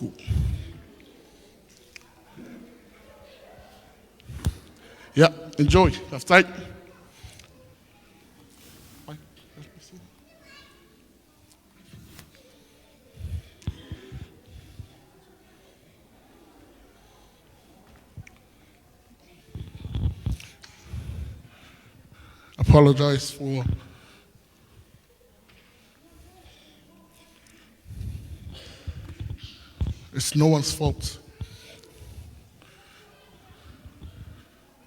Puku. Yeah, enjoy. Faafetai. Apologize for it's no one's fault.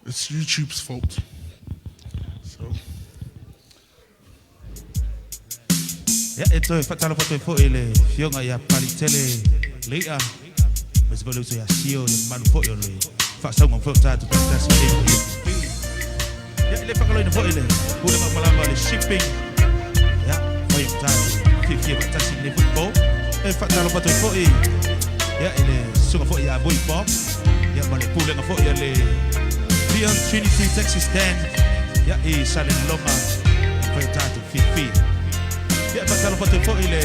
It's YouTube's fault. So Ia, e toe faatalofa atu ai foi i le Afioga ia Palitele Lei'a, aemaise foi le uso ia Sio, le mamalu foi o le faasauga foi o tatou taitasi i lenei foi afiafi. Ia, e le faagaloina foi le pulega uma lava o le shipping, ia, fai o tatou fiafia faatasi i lenei foi po. E faatalofa atu ai foi, ia, i le susuga foi ia Vui Bob, ia, ma le pulega foi a le Leon Trinity Taxi Stand, ia, i Salelologa, fai o tatou fiafia. Ia, e faatalofa atu ai foi i le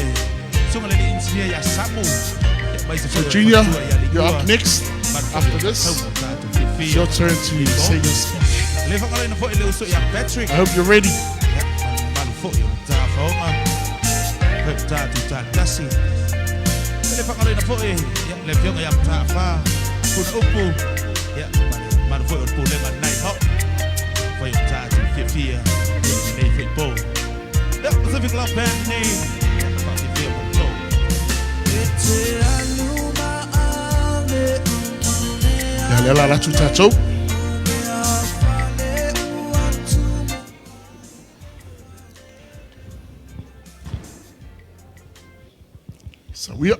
susuga i le alii inisinia ia Samu, ia, ma isi So foi o le Junior, matua ia you're Leikua, up next. mamalu foi After o le this, faasauga o tatou it's fiafia. your turn to say your speech. Le faagaloina foi le uso ia Patrick, I hope you're ready. ia, ma le mamalu foi o le tafaoga, fai o tatou talatasi. E le faagaloina foi, ia, le afioga ia Mataafa Puna Upu, ia, ma le mamalu foi o le pulega Night Hop, fai o tatou fiafia i lenei foi po. Ia, Pacific Love Band nei, ia, faafiafia mo outou. Ia lea la alu atu tatou. So we are.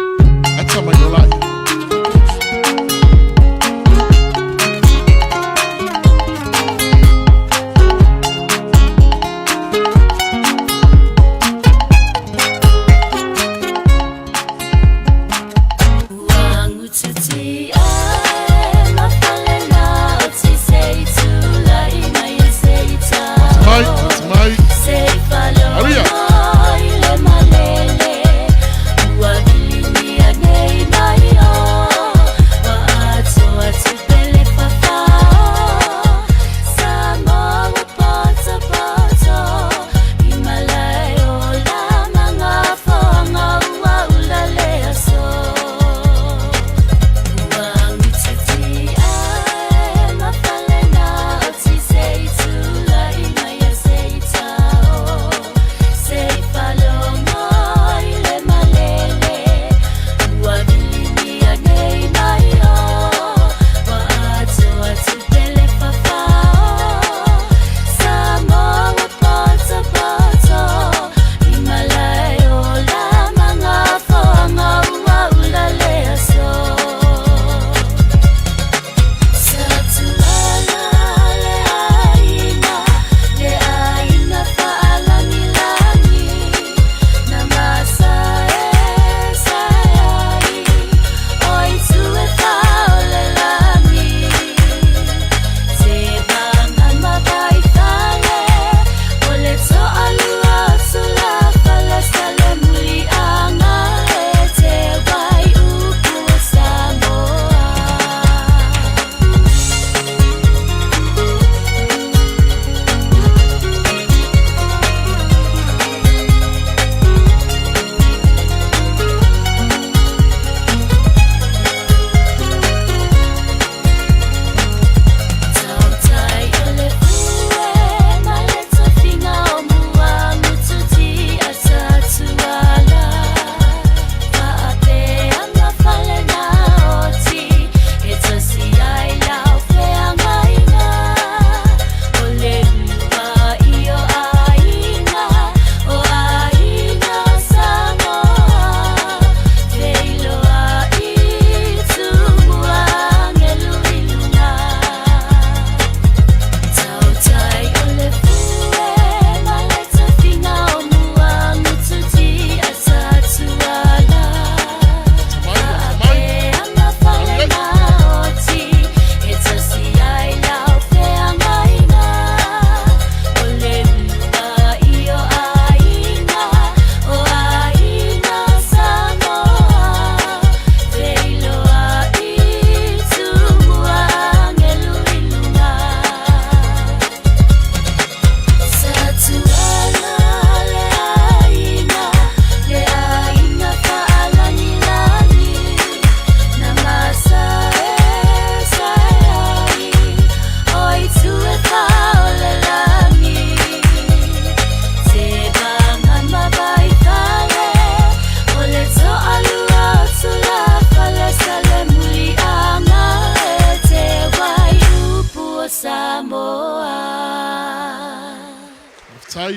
That's how I go lie. Mai, mai. Hurry up.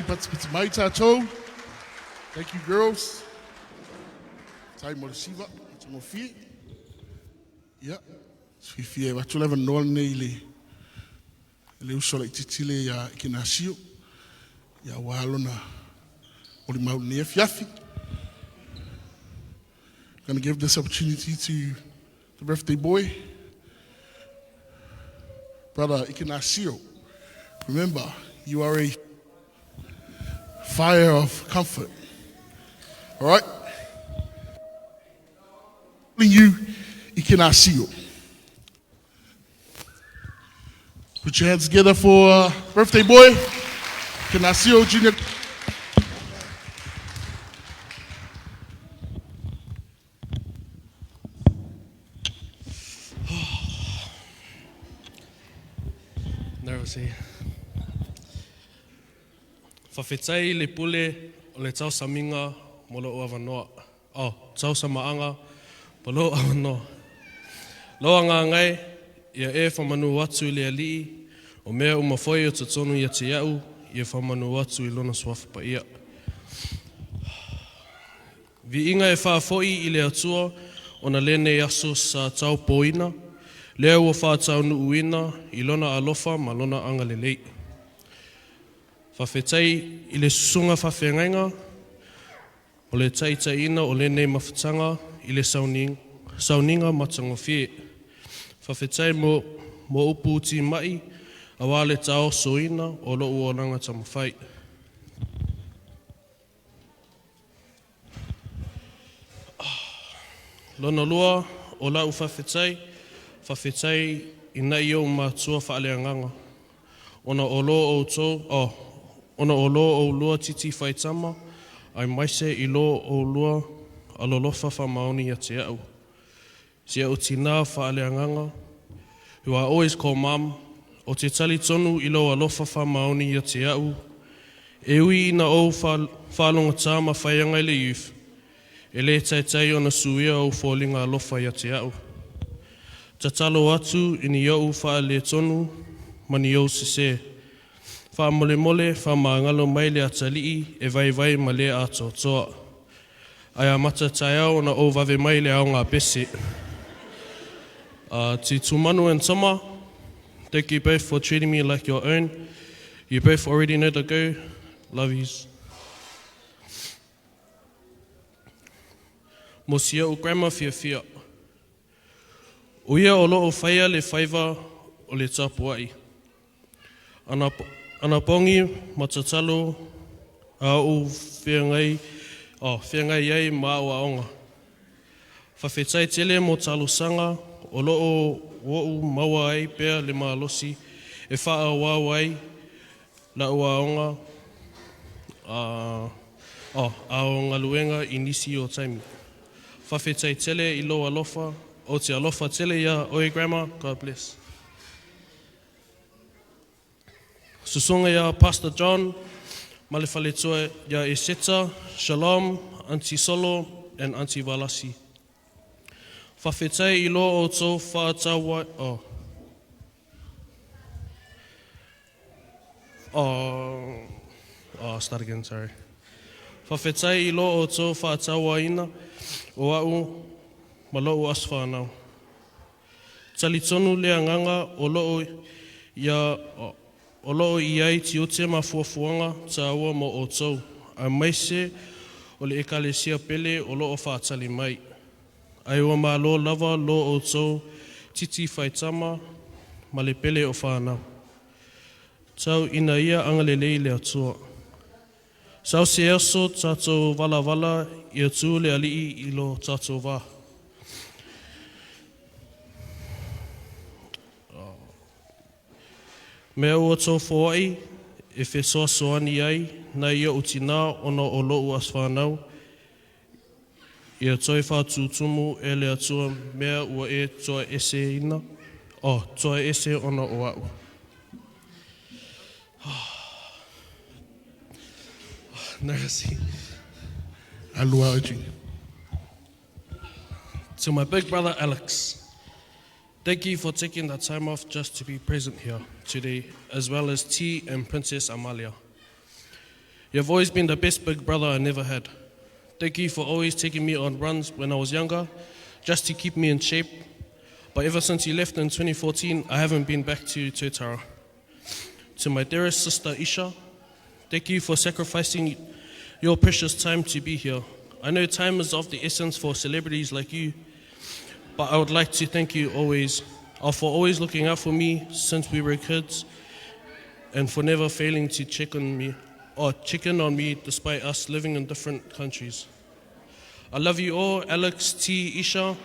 Lelei patipati mai tātou. Thank you, girls. Tai mo le siva, matagofie. Ia, fiafia e avatu le avanoa lenei i le le uso laitiiti le ia Ikenasio, ia aua lona molimau i lenei afiafi. Gonna give this opportunity to the birthday boy, Brother Ikenasio. Remember, you are a fire of comfort. All right? You, Ikenasio. Put your hands together for birthday boy, Ikenasio Jr. Nervous, eh? Faafetai i le pule o le tausamiga mo lou avanoa. Oh, tausamaaga mo lou avanoa. Lou agaga e, ia e faamanu atu i le Alii, o mea uma foi o totonu ia te a'u, ia faamanu atu i lona suafa paia. Viiga e faafo'i i le Atua ona lenei aso sa taupoina, lea ua faataunuuina i lona alofa ma lona agalelei. Faafetai i le susuga faafeagaiga o le taitaiina o lenei mafutaga i le sauniga, sauniga matagofie. Faafetai mo, mo upu timai auā le taosoina o lo'u olaga taumafai. Lona lua o la'u faafetai, faafetai i nai ou matua faaleagaga. Ona o lo outou, oh, ona o lo oulua titi faitama, aemaise i lo oulua alolofa faamaoni ia te a'u. Si a'u tinā faaleagaga, who I always call mum, ou te talitonu i lou alofa faamaoni ia te a'u, e ui ina ou faalogatā ma faiaga i le youth, e lē taitai ona suia ou foliga alofa ia te a'u. Tatalo atu i ni o'u faaletonu ma ni ou sesē. Faamolemole faamagalo mai le Atalii e vaivai ma le atoatoa. Ae amata taeao ona ou vave mai i le aoga pese. To Tumanu and Tama, thank you both for treating me like your own. You both already know the go. Love yous. Mo si o'u grandma fiafia. O ia o loo faia le faiva o le tapua'i. Ana, anapogi ma tatalo a o'u feagai, oh, feagai ai ma a'oa'oga. Faafetai tele mo talosaga o loo o'u maua ai pea le malosi e faaauau ai la'u aoga oh, ao galuega i nisi o taimi. Faafetai tele i lou alofa, ou te alofa tele iā oe grandma, God bless. Susuga iā Pastor John, ma le faletua iā Eseta, Shalom, Auntie Solo and Auntie Valasi. Faafetai i lo outou faatauai oh. Oh, oh, start again, sorry. Faafetai i lo outou faatauaina o a'u ma lo'u aso fanau. Talitonu le agaga o loo ia o loo i ai tiute ma fuafuaga tāua mo outou, aemaise o le ekalesia pele o loo faatali mai. Ae ua malo lava lo outou titi faitama ma le pele o fanau. Tau ina ia agalelei le Atua. Sau se aso tatou valavala ia tu le Alii i lo tatou vā. Mea ua outou foai e fesoasoani ai nai o'u tinā ona o lo'u aso fanau, ia toe faatutumu e le Atua mea ua e toaeseina, oh, toaese ona o a'u. Nervous. Alua Junior. To my big brother Alex, thank you for taking the time off just to be present here today, as well as T and Princess Amalia. You've always been the best big brother I never had. Thank you for always taking me on runs when I was younger, just to keep me in shape. But ever since you left in 2014, I haven't been back to Totara. To my dearest sister Isha, thank you for sacrificing your precious time to be here. I know time is of the essence for celebrities like you, but I would like to thank you always for always looking out for me since we were kids and for never failing to check on me or check in on me despite us living in different countries. I love you all, Alex, T, Isha,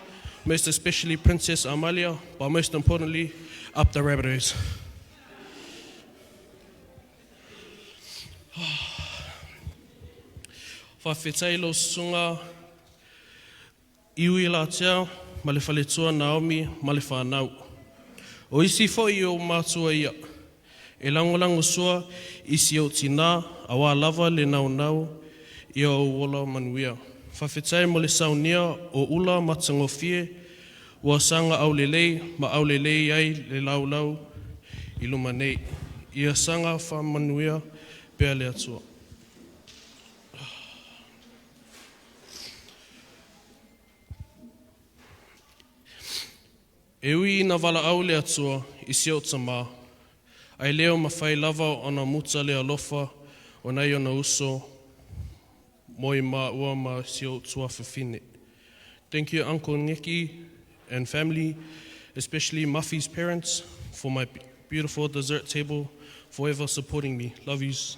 most especially Princess Amalia, but most importantly, up the Rabbitohs. Faafetai lau susuga Iwi Latea ma le faletua Naomi ma le fanau. O isi foi o matua ia, e lagolago sua i si ou tinā auā lava le naunau ia ou ola manuia. Faafetai mo le saunia o ula matagofie ua saga aulelei ma aulelei ai le laulau i luma nei. Ia saga faamanuia pea le Atua. E ui ina valaau le Atua i si ou tamā, ae le o mafai lava ona muta le alofa o nai ona uso mo i maua ma si ou tuafafine. Thank you, Uncle Nicky and family, especially Muffy's parents, for my beautiful dessert table, forever supporting me. Love yous.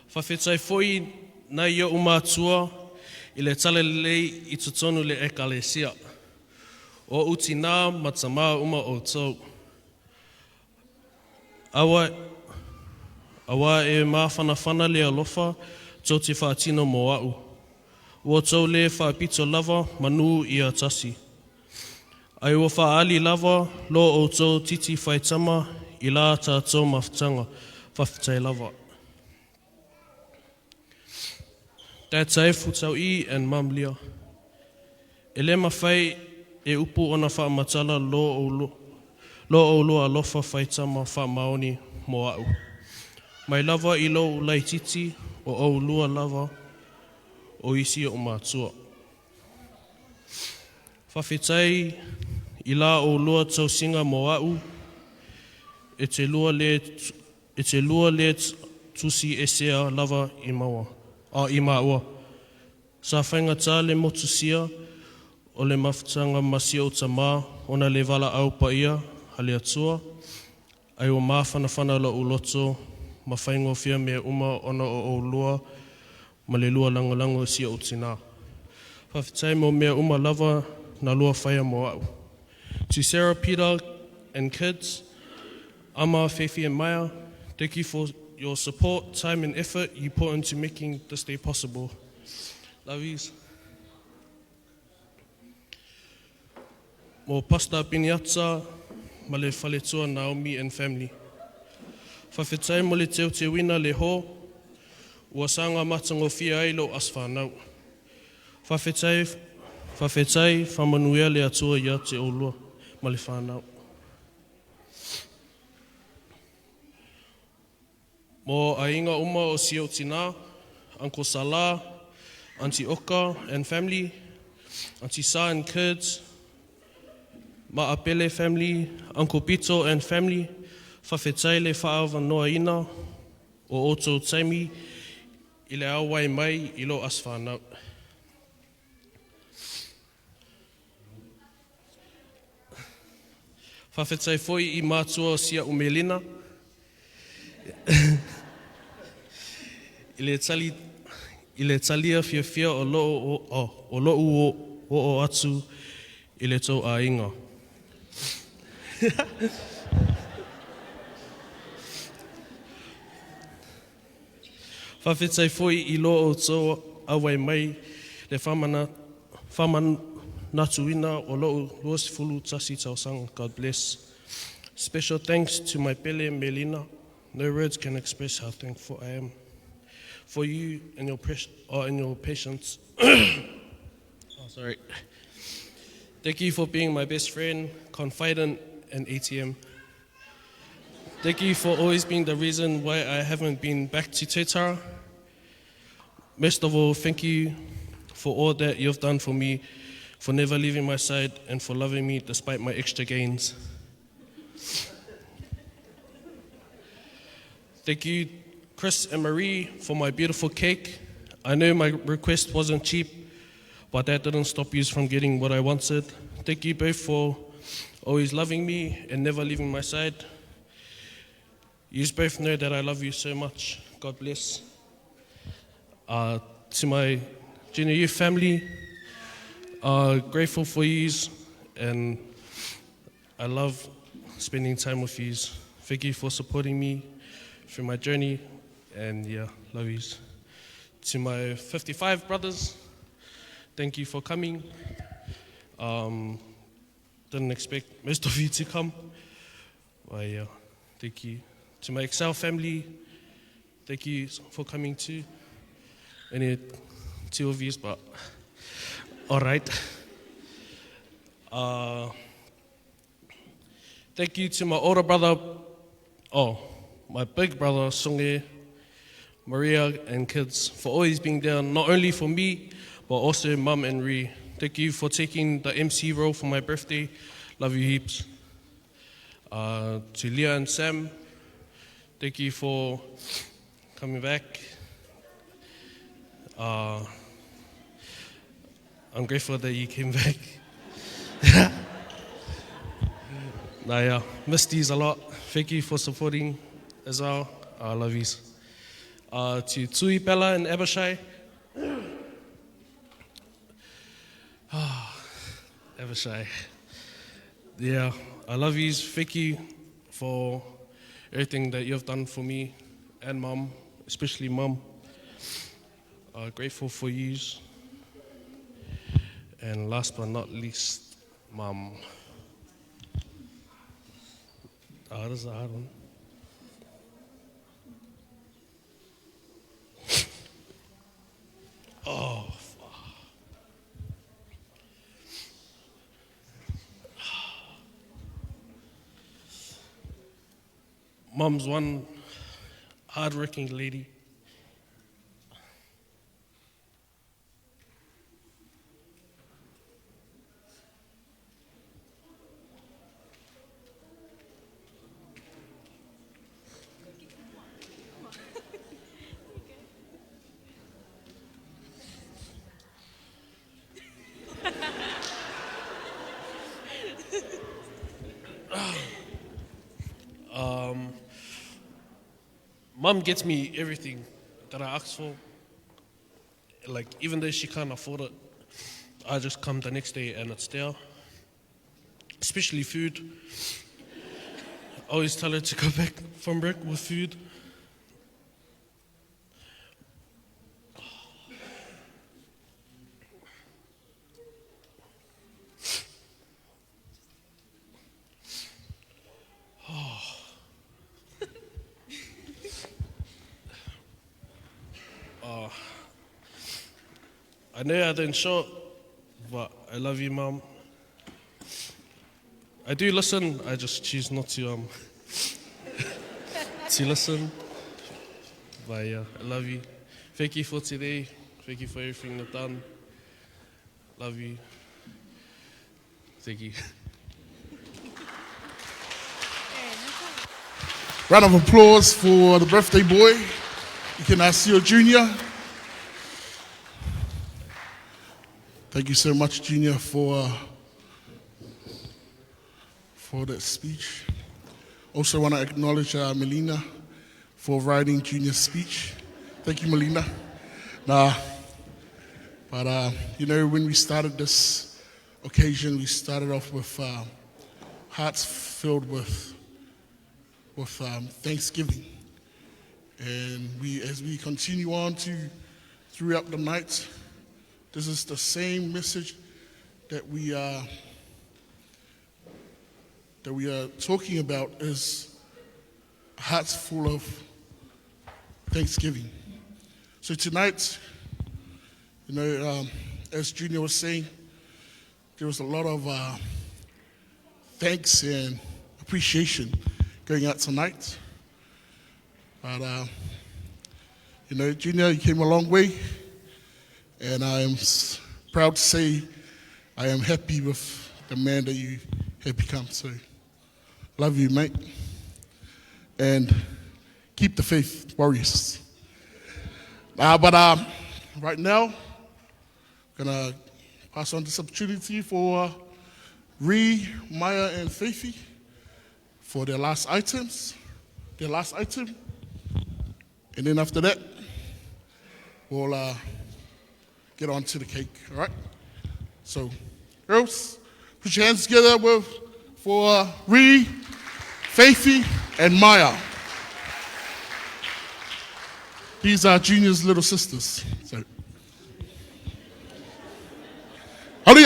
Faafetai foi nai o'u matua i le talalelei i totonu le ekalesia. O o'u tinā ma tamā uma outou. Aua, auā e māfanafana le alofa tou te faatino mo a'u. Ua tou le faapito lava manu ia tasi. Ae ua faaali lava lo outou titi faitama i la tatou mafutaga. Faafetai lava. Dad Saefu Tau'i and Mum Lia. E le mafai e upu ona faamatala lo oulua alofa faitama faamaoni mo a'u. Mai lava i lou laitiiti o oulua lava o isi o'u matua. Faafetai i la oulua tausiga mo a'u e te lua le, e te lua le tusi esea lava i maua, a i maua. Sa faigata le motusia o le mafutaga ma si ou tamā ona le valaau paia a le Atua, ae ua mafanafana lo'u loto ma faigofie mea uma ona o oulua ma le lua lagolago i si ou tinā. Faafetai mo mea uma lava na lua faia mo a'u. To Sarah, Peter, and kids, Ama, Fefi, and Maya, thank you for your support, time, and effort you put into making this day possible. Love yous. Mo Pastor Biniata, ma le faletua Naomi and family. Faafetai mo le teuteuina le ho, ua saga matagofie ai lou aso fanau. Faafetai, faafetai faamanuia le Atua ia te oulua ma le fanau. Mo aiga uma o si ou tinā, Uncle Salah, Auntie Oka and family, Auntie Sa and kids, Ma'apele family, Uncle Pito and family, faafetai le faaavanoaina o outou taimi i le auai mai i lou aso fanau. Faafetai foi i matua o si a'u Melina i le tali i le talia fiafia o lou o lo'u oo atu i le tou aiga. Faafetai foi i lo outou auai mai le faamana faamanatuina o lo'u 21 tausaga. God bless. Special thanks to my pele Melina. No words can express how thankful I am for you and your and your patience. Oh, sorry. Thank you for being my best friend, confidant, and ATM. Thank you for always being the reason why I haven't been back to Totara. Most of all, thank you for all that you've done for me, for never leaving my side, and for loving me despite my extra gains. Thank you, Chris and Marie, for my beautiful cake. I know my request wasn't cheap, but that didn't stop you from getting what I wanted. Thank you both for always loving me and never leaving my side. You both know that I love you so much. God bless. To my junior youth family, grateful for yous, and I love spending time with yous. Thank you for supporting me through my journey, and yeah, love yous. To my 55 brothers, thank you for coming. Didn't expect most of you to come, but yeah, thank you. To my Excel family, thank you for coming too. Only two of you, but all right. Thank you to my older brother, my big brother, Sunge, Maria and kids, for always being there, not only for me, but also Mum and Ree. Thank you for taking the MC role for my birthday. Love you heaps. To Leah and Sam, thank you for coming back. I'm grateful that you came back. Nah, yeah, missed these a lot. Thank you for supporting as well. I love yous. To Tui, Bella and Abishai. Abishai. Yeah, I love yous. Thank you for everything that you've done for me and Mum, especially Mum. Grateful for yous. And last but not least, Mum. Oh, this is a hard one. Oh, fuck. Mum's one hard-working lady. Mum gets me everything that I ask for. Even though she can't afford it, I just come the next day and it's there. Especially food. I always tell her to come back from work with food. I know I didn't show it, but I love you, Mum. I do listen, I just choose not to listen. But yeah, I love you. Thank you for today. Thank you for everything you've done. Love you. Thank you. Round of applause for the birthday boy, Ikenasio Jr. Thank you so much, Junior, for that speech. Also want to acknowledge Melina for writing Junior's speech. Thank you, Melina. Nah, but when we started this occasion, we started off with hearts filled with thanksgiving. And as we continue on to throughout the night, this is the same message that we are talking about, is hearts full of thanksgiving. So tonight, as Junior was saying, there was a lot of thanks and appreciation going out tonight. But, Junior, you came a long way, and I am proud to say I am happy with the man that you have become. So, love you, mate. And keep the faith, warriors. But right now, I'm gonna pass on this opportunity for Ree, Maya, and Faithy for their last items, their last item. And then after that, we'll get on to the cake, all right? So, girls, put your hands together for Ree, Faithy, and Maya. These are Junior's little sisters. So, hurry.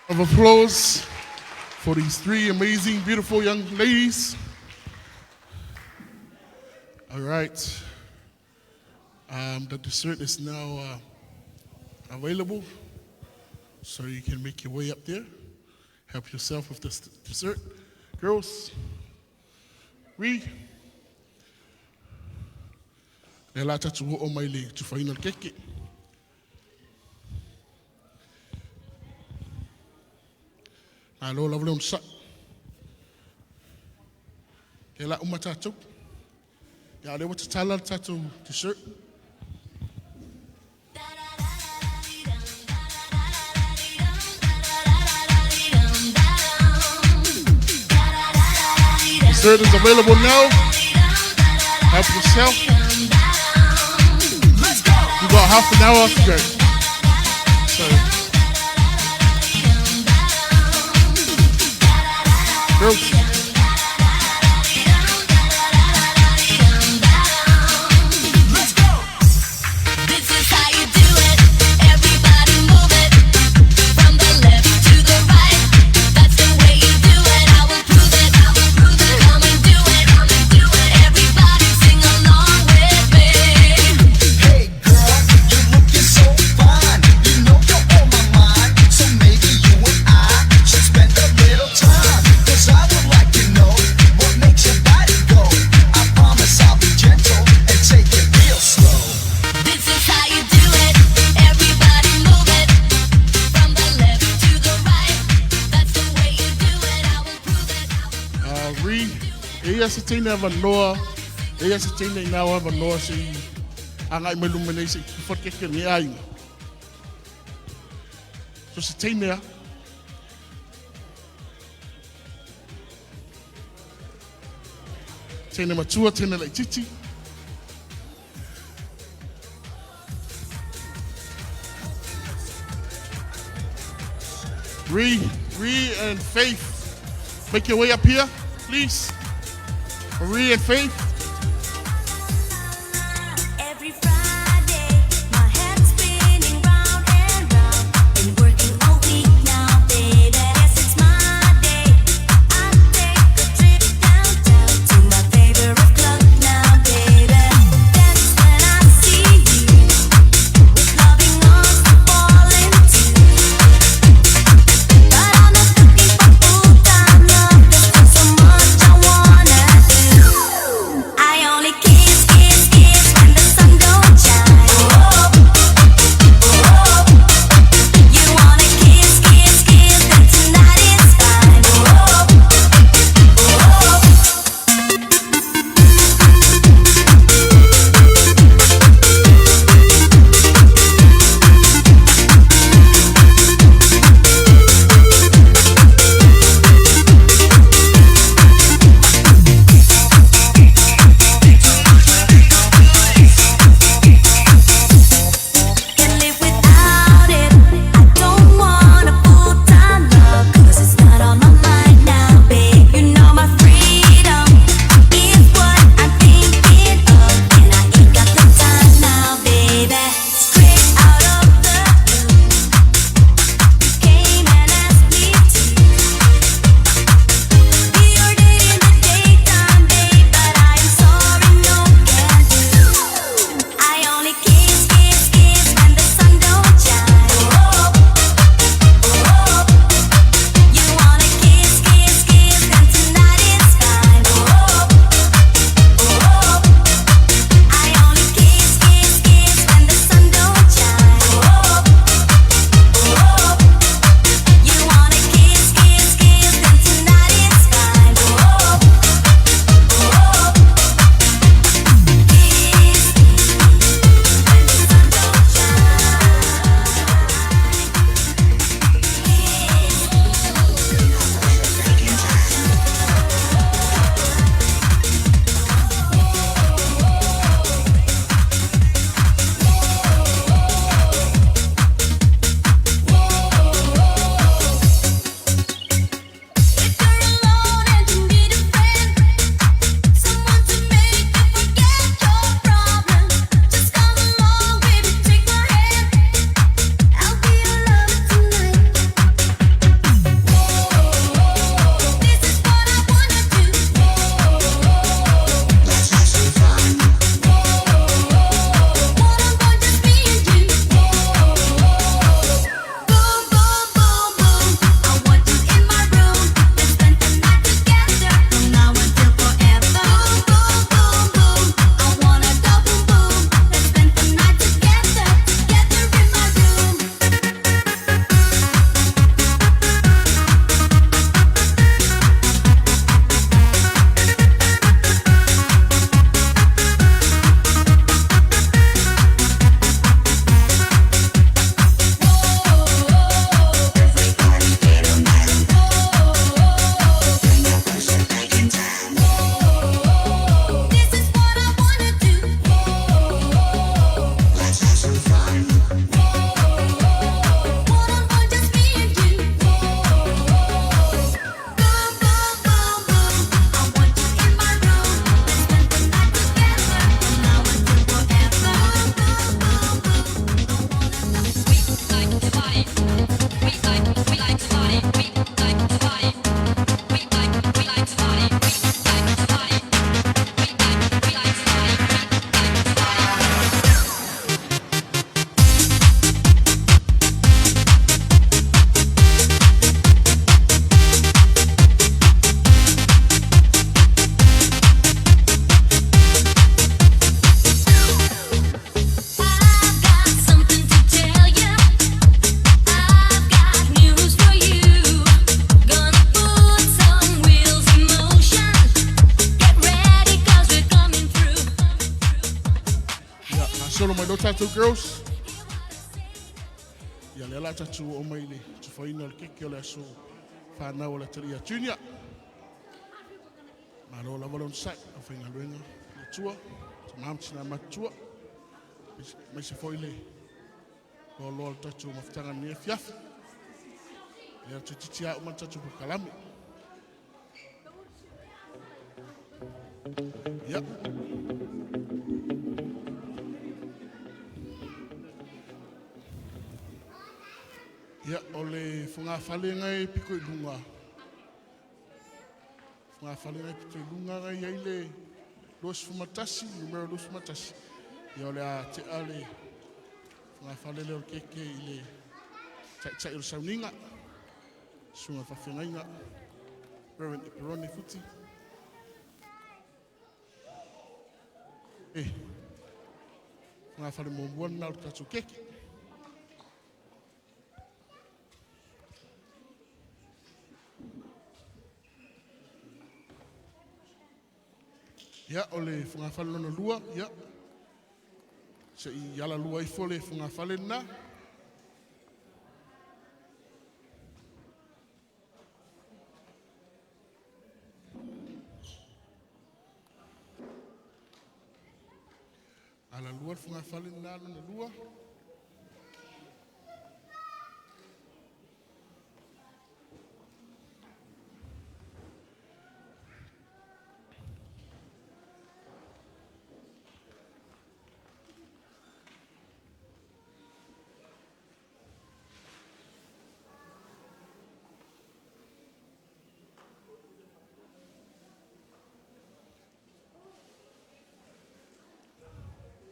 Of applause for these three amazing, beautiful young ladies. All right. The dessert is now available, so you can make your way up there. Help yourself with this dessert. Girls, read. Le la tatu o mai le tufaina le keke. Alo lava le sa. Le la uma tātou. Ia le wata tala le tātou dessert. Dessert is available now. Help yourself. You got half an hour to go. So, girls. This is how you do it. Everybody move it from the left to the right. That's the way you do it. I will prove it. I will prove it. Come and do it. Come and do it. Everybody sing along with me. Hey girl, you looking so fine. You know you're on my mind. So maybe you and I should spend a little time. 'Cause I would like to know what makes your body go. I promise I'll be gentle and take it real slow. This is how you do it. Everybody move it from the left to the right. That's the way you do it. I will prove it. I will prove it. Re, e ia se teine avanoa, e ia se teine i nā o avanoa se i agai mai luma nei se i whakeke ni aiga. So se teine a. Teine matua, teine laititi. Re and Faith, make your way up here, please. Marie and Faith. Every Friday, my head's spinning round and round. Been working all week now, baby. Yes, it's my day. I take a trip downtown to my favorite club now, baby. That's when I see you with loving arms to fall into. But I'm not looking for full-time love. There's still so much I wanna do. Solo mai lo tatou girls. Ia lea la tatou o mai le tufaina o le keke o le aso whanau o le atalia Junior. Malo lava le onosai, au faigaluega le Atua, tama ma tina matutua, aemaise foi le loaloa o le tatou mafutaga i lenei afiafi. Lea toeitiiti lava uma le tatou polokalame. Ia. Ia, o le fogafale na e pito i luga, fogafale na e pito i luga na i ai le 21, numera 21. Ia o le a tea le fogafale lea o le keke i le taitai o le sauniga, susuga i le faafeagaiga, Reverend Eperone Futi. E, fogafale muamua lena o le tatou keke. Ia, o le fogafale lona lua, ia, se i alalua ifo le fogafale lena. Alalua le fogafale lena lona lua.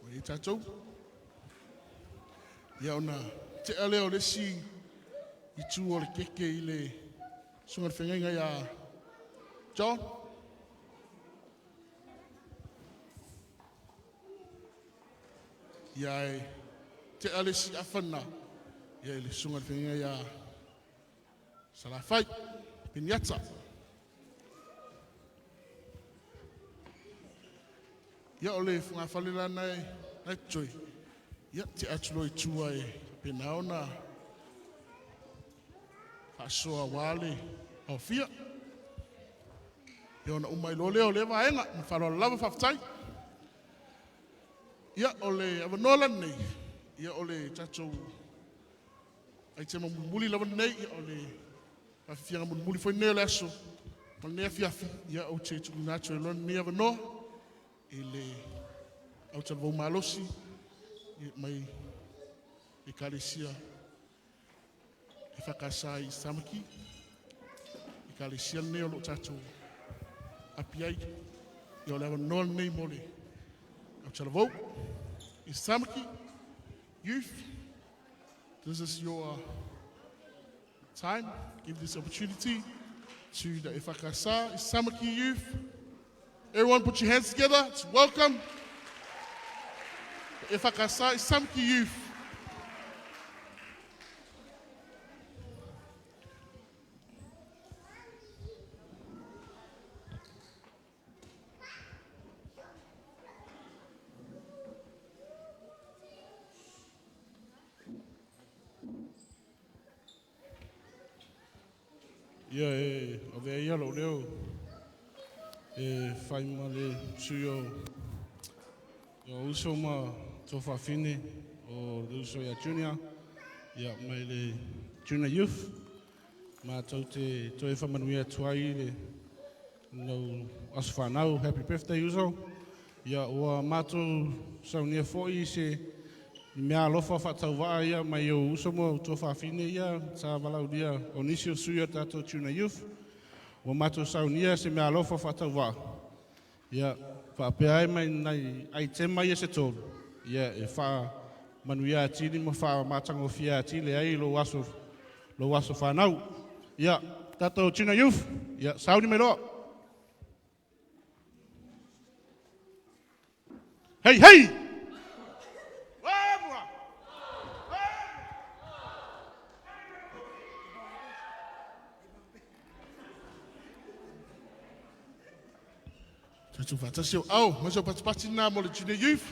Ua i ai tatou. Ia ona tea lea o le isi itu o le keke i le susuga i le feagaiga ia John. Ia e tea le isi afa lena ia i le susuga i le feagaiga ia Salafai Peniata. Ia o le fogafale la na e totoe, ia tea atu loa i tua e faapena ona faasoa aua le aofia. Ia ona uma ai loa lea o lea vaega. Ma le faaaloalo lava faafetai. Ia o le avanoa lenei, ia o le tatou aitema mulimuli lava lenei, ia o le faafiafiaga mulimuli foi lenei o le aso ma lenei afiafi, ia ou te tuuina atu ai loa lenei avanoa i le autalavou malosi mai Ekalesia EFKS i Tamaki, Ekalesia lenei o lo o tatou api ai. Ia o le avanoa lenei mo le autalavou. East Tamaki Youth, this is your time. Give this opportunity to the EFKS East Tamaki Youth. Everyone put your hands together to welcome the EFKS East Tamaki Youth. Ia e avea ia lou leo e fai ma le sui o uso ma tuafafine o le uso ia Junior, ia mai le Junior Youth. Matou te toe faamanuia atu ai le lau aso fanau. Happy birthday, uso. Ia ua matou saunia foi se mea alofa faatauvaa ia mai o uso ma tuafafine ia sa valaulia o nisi o sui o tatou Junior Youth. Ua matou saunia se mea alofa faatauvaa. Ia faapea ai mai nai aitema ia se tolu. Ia e faamanuia atili ma faamatagofie atili ai lou aso fanau. Ia, tatou Junior Youth, ia sauni mai loa. Hei, hei! Vamos! Tatou faatasi au, au, mai sau patipati na mo le Junior Youth.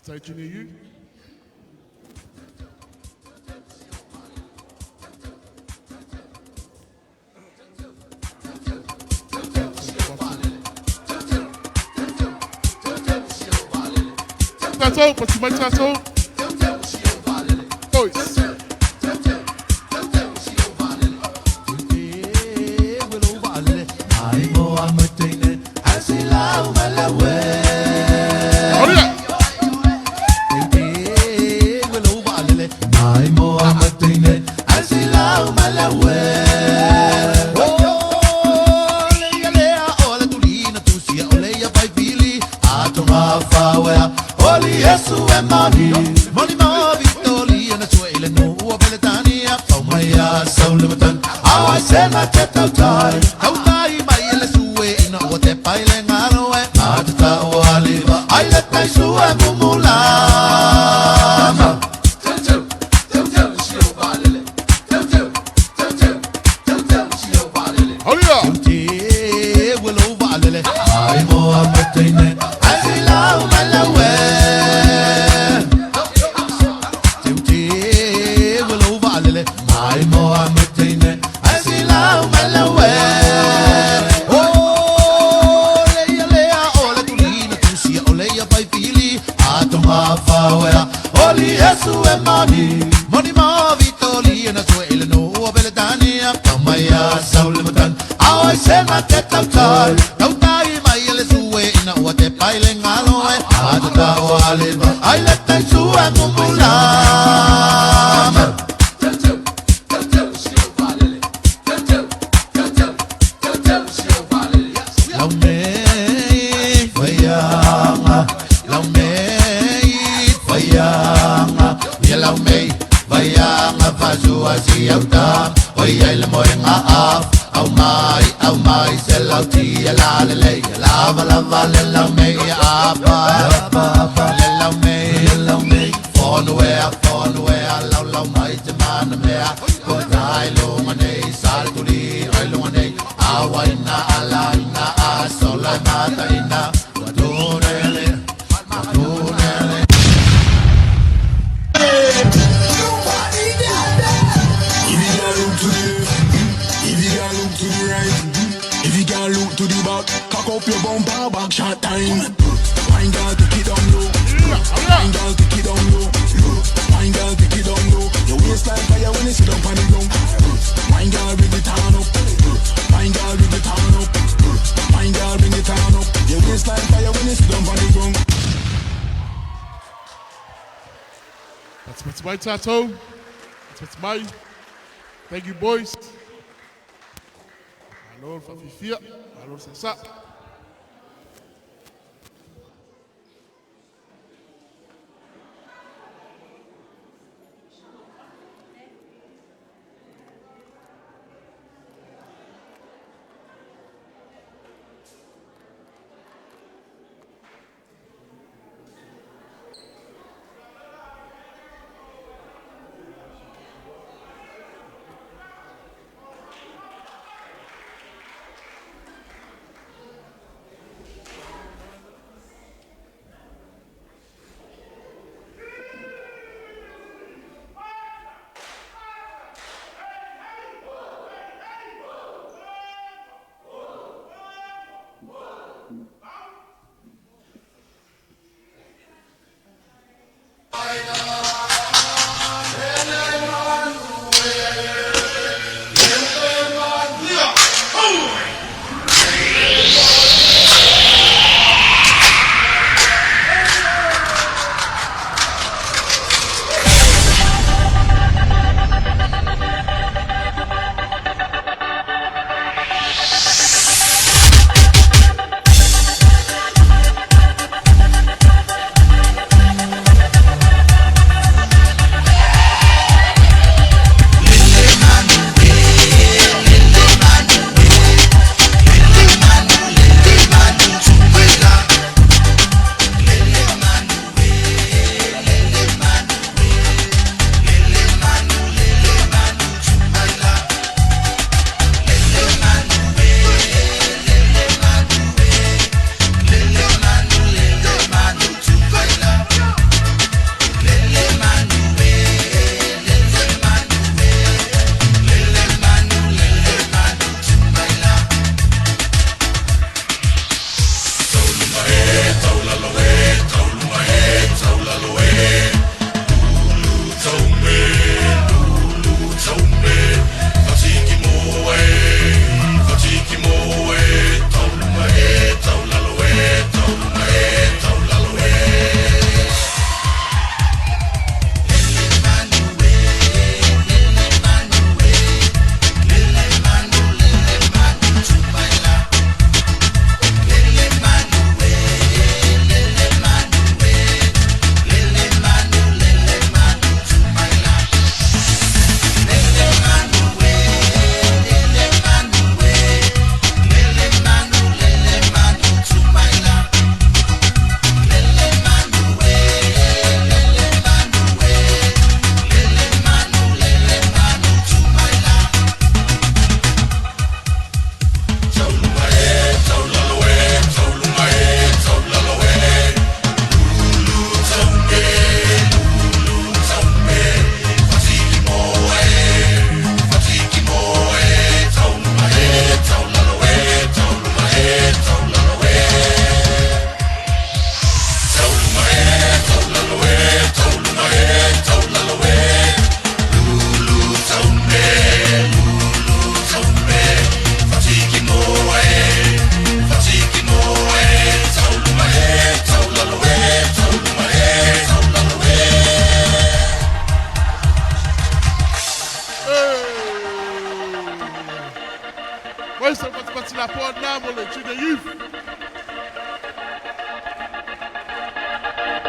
Faafetai Junior U. Tatou, pati mai tatou. Boys. Aulia. Yesu e mani, mani ma vitoli na sua ile no ua peletania, pau mai a saulematan, awai se ma te tautai, tautai mai ele sue ina ua te paile ngalo e, ma te tau aliva, ai le tai sue mumulama. Aulia. Te welo valele, ai mo amatine, ai lau malawe. Te welo valele, ai mo amatine, ai lau malawe. Oh, leia lea, ole tulina tusia, ole ia pai fili, atonga fawea, oli Yesu e mani, mani ma vitoli na sue ile no ua peletania, pamaya saulematan, awai se ma te tautai, tautai mai ele sue ina ua te paile ngalo e, ata tau aliva, ai le tai sue mumulama. Lau nei vaianga, lau nei vaianga, ia lau nei vaianga fazua si au tam, oi ai le moenga af, au mai se lau tia la le le, la va la va le lau nei apa, le lau nei, le lau nei, fonu ea, lau lau mai te mana mea, ko tai lunga nei, sal tuli, ai lunga nei, awaina alaina asola mataina, watunele, watunele. If you can look to the left, if you can look to the right, if you can look to the back, cock up your bumper, back shot time. Wine girl, take it down low. Wine girl, take it down low. Wine girl, take it down low. Your waistline fire when you sit down on the ground. Wine girl, bring it on up. Wine girl, bring it on up. Wine girl, bring it on up. Your waistline fire when you sit down on the ground. Pati mai tatou. Pati mai. Thank you, boys. Malo le faafifia, malo le sasa.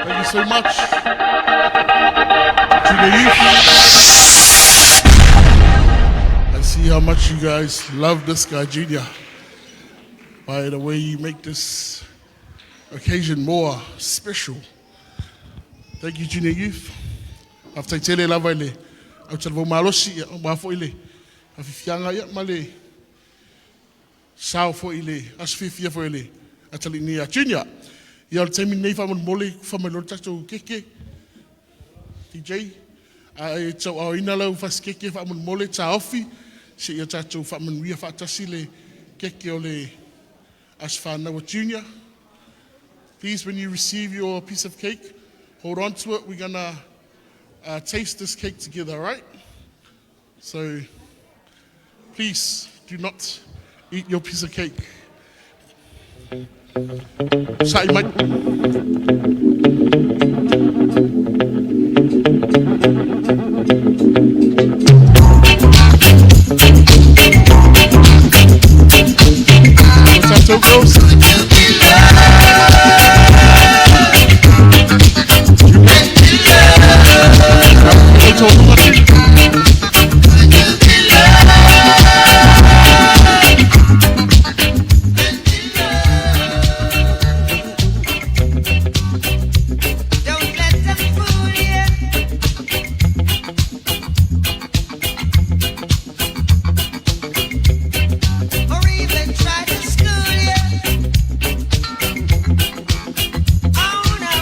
Thank you so much to the youth. I see how much you guys love this guy, Junior. By the way you make this occasion more special. Thank you, Junior Youth. Faafetai tele lava i le au talavou malosi ia aua foi le faafiafiaga ia ma le sao foi i le aso fiafia foi o le atalii nei ia Junior. Ia o le taimi lenei faamolemole tufa mai loa le tatou keke DJ. Ae tauaaoina lau fasikeke faamolemole taofi seia tatou faamanuia faatasi le keke o le aso fanau a Junior. Please, when you receive your piece of cake, hold on to it. We're gonna taste this cake together, all right? So please do not eat your piece of cake. Sa'i mai. What's up, two girls? Don't let them fool you. Or even try to school you. Oh no.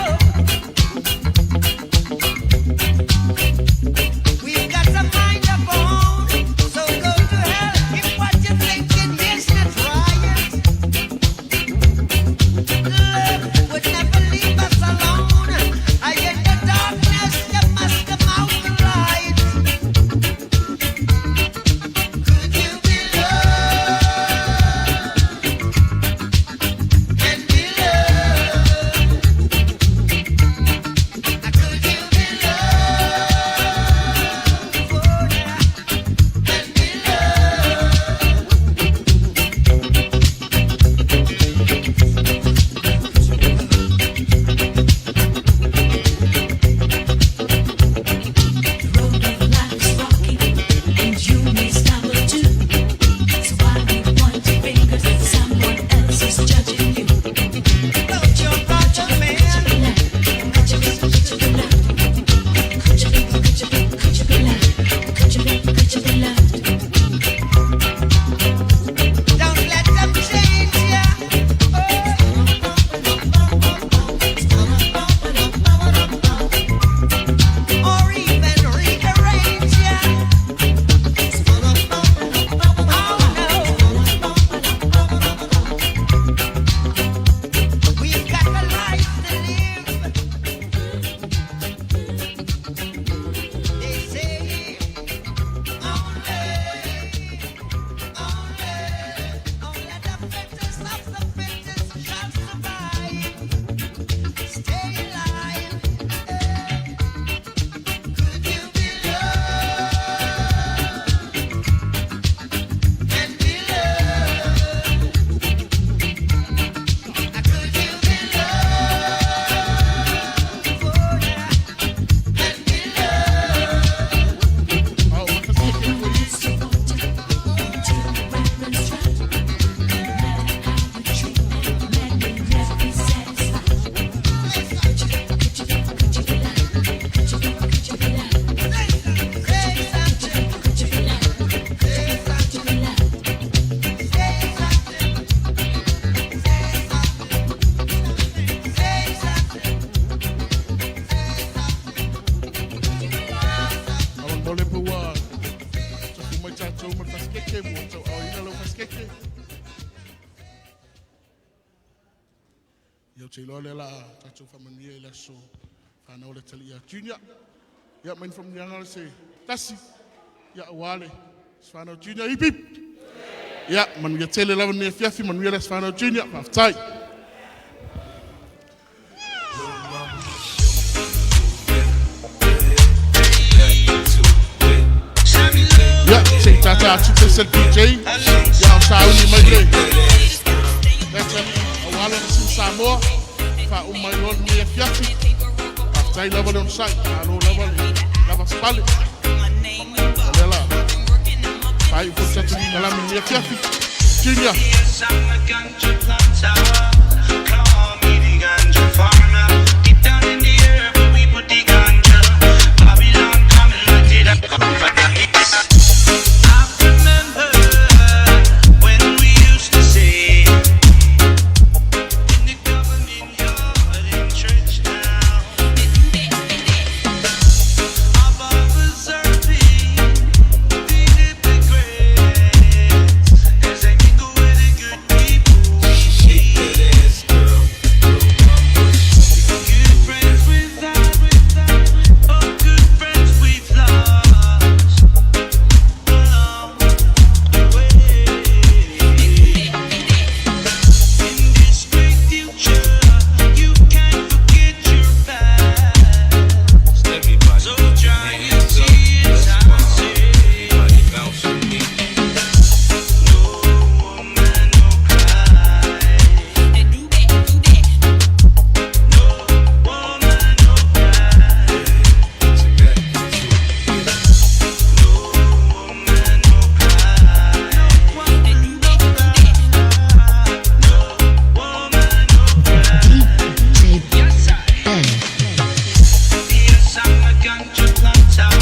We've got a mind of our own. So go to hell if what you're thinking is not right. Love would never leave us alone. I in the darkness, you must come out the light. Could you be loved and be loved? Could you be loved and be loved? The road of life is rocky, and you may stumble too. So why be pointing fingers? Someone else is judging you. Don't you judge a man. Could you be, could you be loved? Could you be, could you be, could you be loved? Could you be, could you be loved? Don't let them change ya. Or even rearrange ya. Oh no. We've got a life to live. They say only, only, only the fittest of the fittest shall survive. Stay alive. Could you be loved and be loved? Could you be loved and be loved? Oh, fasikeke for you. Say something. Say something. Say something. Say something. Say something. Faamolemole pe ua tafu mai tatou ma le fasikeke ua tauaaoina lau fasikeke. Ia ou te iloa lea o le a tatou faamanuia i le aso fanau o le atalii ia Junior. Ia mai ni faamanuiaga o se tasi ia aua le aso fanau Junior. Hip hip! Ia manuia tele lava lenei afiafi, manuia le aso fanau Junior. Faafetai. Ia se i tātā atu se le DJ ia o sauni mai le That's it. Aua le Samoa faauma mai loa lenei afiafi. Faafetai lava le onosai, malo lava le lavapapale. O lea la faaiu foi le tatou kalame i lenei afiafi. Junior. Yes, I'm a ganja planter. Call me the ganja farmer. Deep down in the earth, where we put the ganja. Babylon coming like it up. I remember when we used to say, in the government yard in Church Town. Our fathers are the hypocrites as they mingle with the good people. Shake that ass, girl. Good friends without, oh, good friends we've lost along the way. In this great future, you can't forget your past. Everybody So put your dry your hands up. tears, Let's I party. say. Everybody bounce with me. No woman, no cry. No woman, no cry. Put your back into it. No woman, no cry. No woman, no cry. Yes, I. Yes, I'm a ganja planter.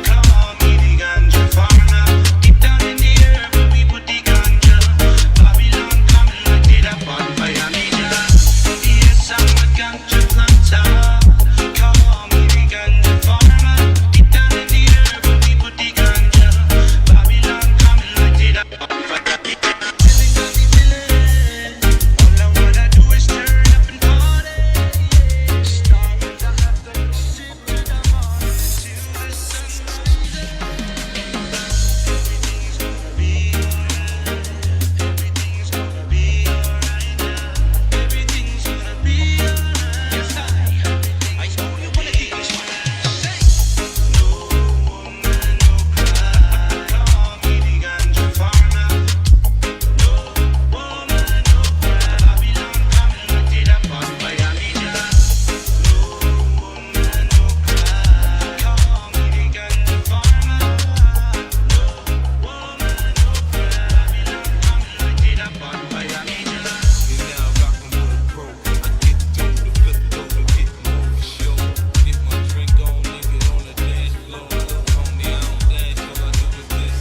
Call me the ganja farmer. Deep down in the earth, where we put the ganja. Babylon coming like it up on fire, major. Yes, I'm a ganja planter. Call me the ganja farmer. Deep down in the earth, where we put the ganja. Babylon coming like it up on fire. Feeling got me feeling. All I wanna do is turn up and party. Start with the after, sip to the morning till the sun rises. Everything's gonna be alright. Everything's gonna be alright now. Everything's gonna be alright. Yes, I know you wanna keep this one. Say, no woman, no cry. Call me the ganja farmer. No woman, no cry. Babylon coming like it up on fire, major. No woman, no cry. Call me the ganja farmer. No woman, no cry. Babylon coming like it up on fire, major. You're now rocking with a pro. I get dough to flip dough to get more for sure. Get my drink on, nigga, on the dance floor. Look, homie, I don't dance, all I do is this.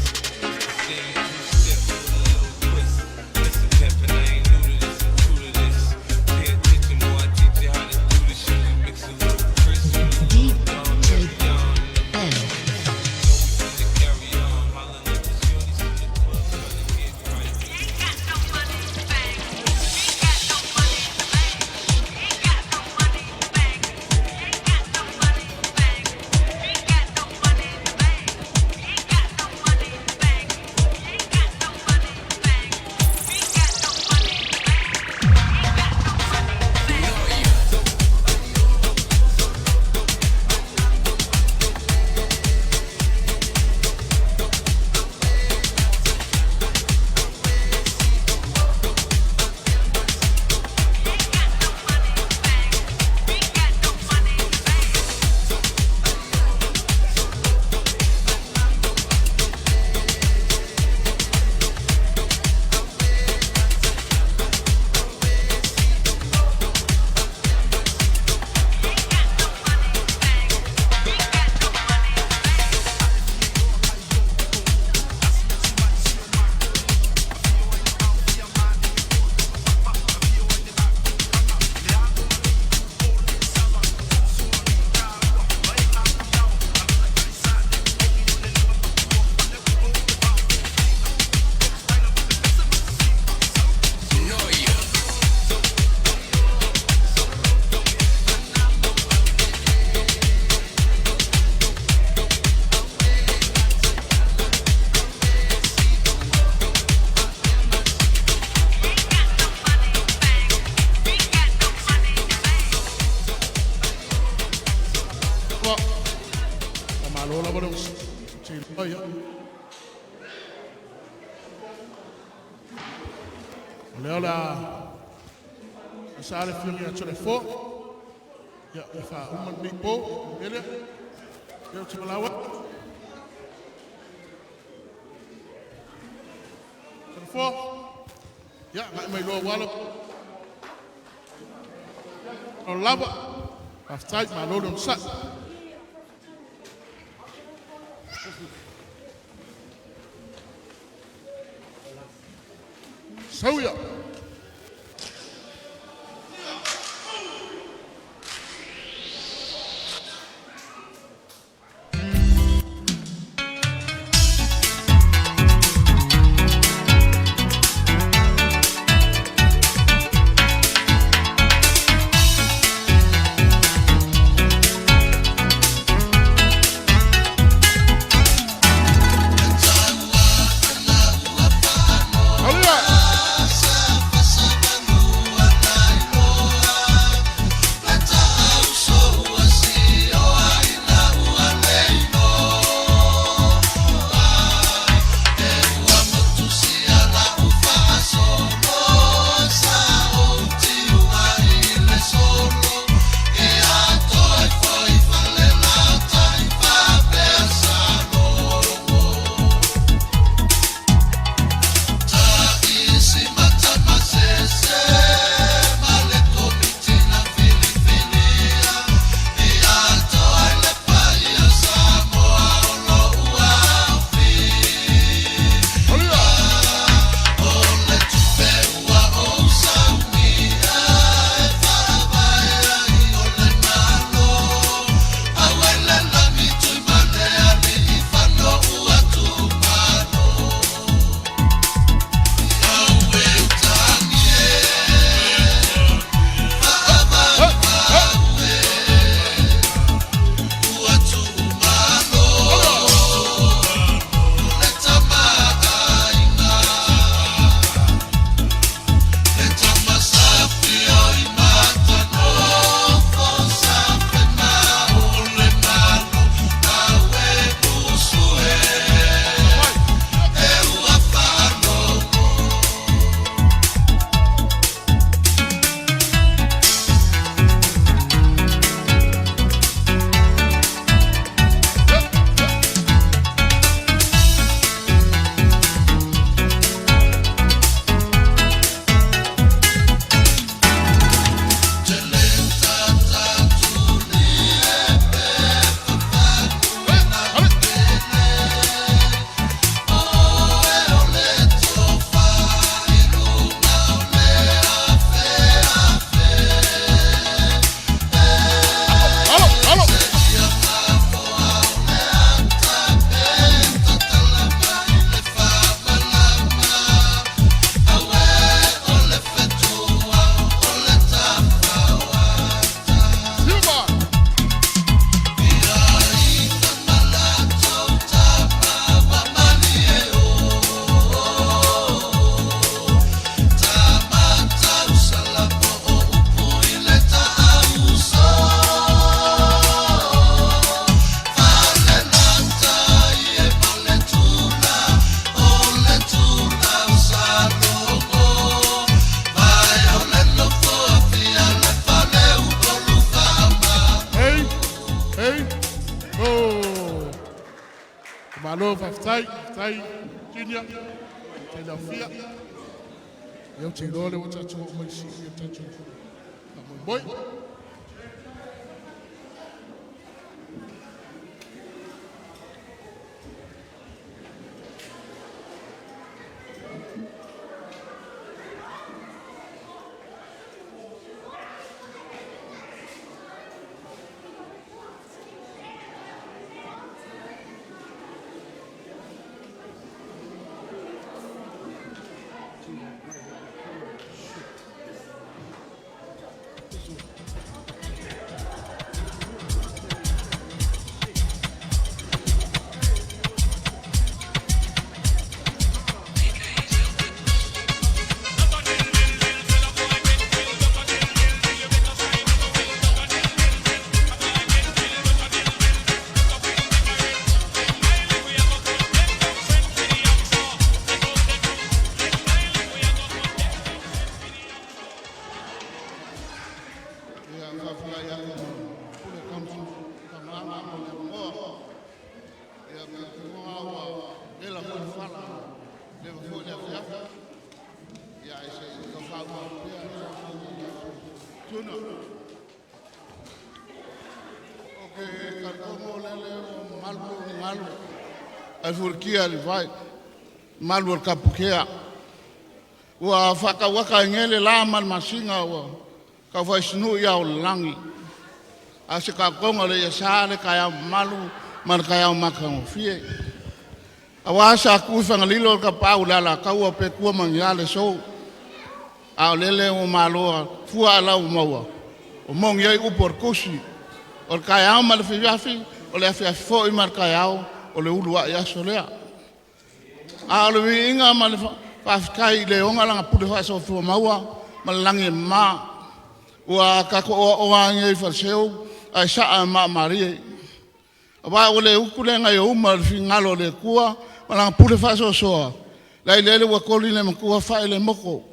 Saying two step with a little twist. Listen, pimpin', I ain't new to this, I'm true to this. Pay attention, boy, I teach you how to do this shit. You mix a little Chris with a little Dom Perignon. Know we finna carry on, hollering at the shorties in the club, trying to get right. Ua faamalo lava le onosai. Ia o lea o le a asa le afioga ia Toleafoa. Ia, e faauma lenei po, le mea lea. Ia, ou te valaau atu. Le Nofoa, ia agai mai loa aua le lava. Faafetai, malo le onosai. Sau ia! Aulia! Aulia! Alo, alo. Silva. Hey, hey, oh. Malo, faafetai, faafetai, Junior. Faafetai le aufia. Ia ou te iloa lea ua tatou oo mai i le siui o le tatou faamoemoe. Malu lou galu ae fulikia le vai malu o le kapukea. Ua faatauata ai nei le la ma le masina ua taufaisinu'i ao o le lagi. A o se taotoga o le iasa le taeao mamalu ma le taeao matagofie. Auā sa tu i Fagalilo le tapaau i le Alataua pe tua ma ni a le aso, a o lele ua malo a fua alau ua maua ua moni ai upu o le Tusi, o le taeao ma le afiafi, o le afiafi foi ma le taeao, o le uluai aso lea. A o le viiga ma le faafetai i le e ona lana pule faasoifua maua ma le lagi e mama, ua tatou oaoa ai nei i Faleseu ae saa le maamalie. Aua ua le utu le gaiouma i le finagalo o le Atua ma Lana pule faasoasoa, la e lele ua toli le matua fai le moto,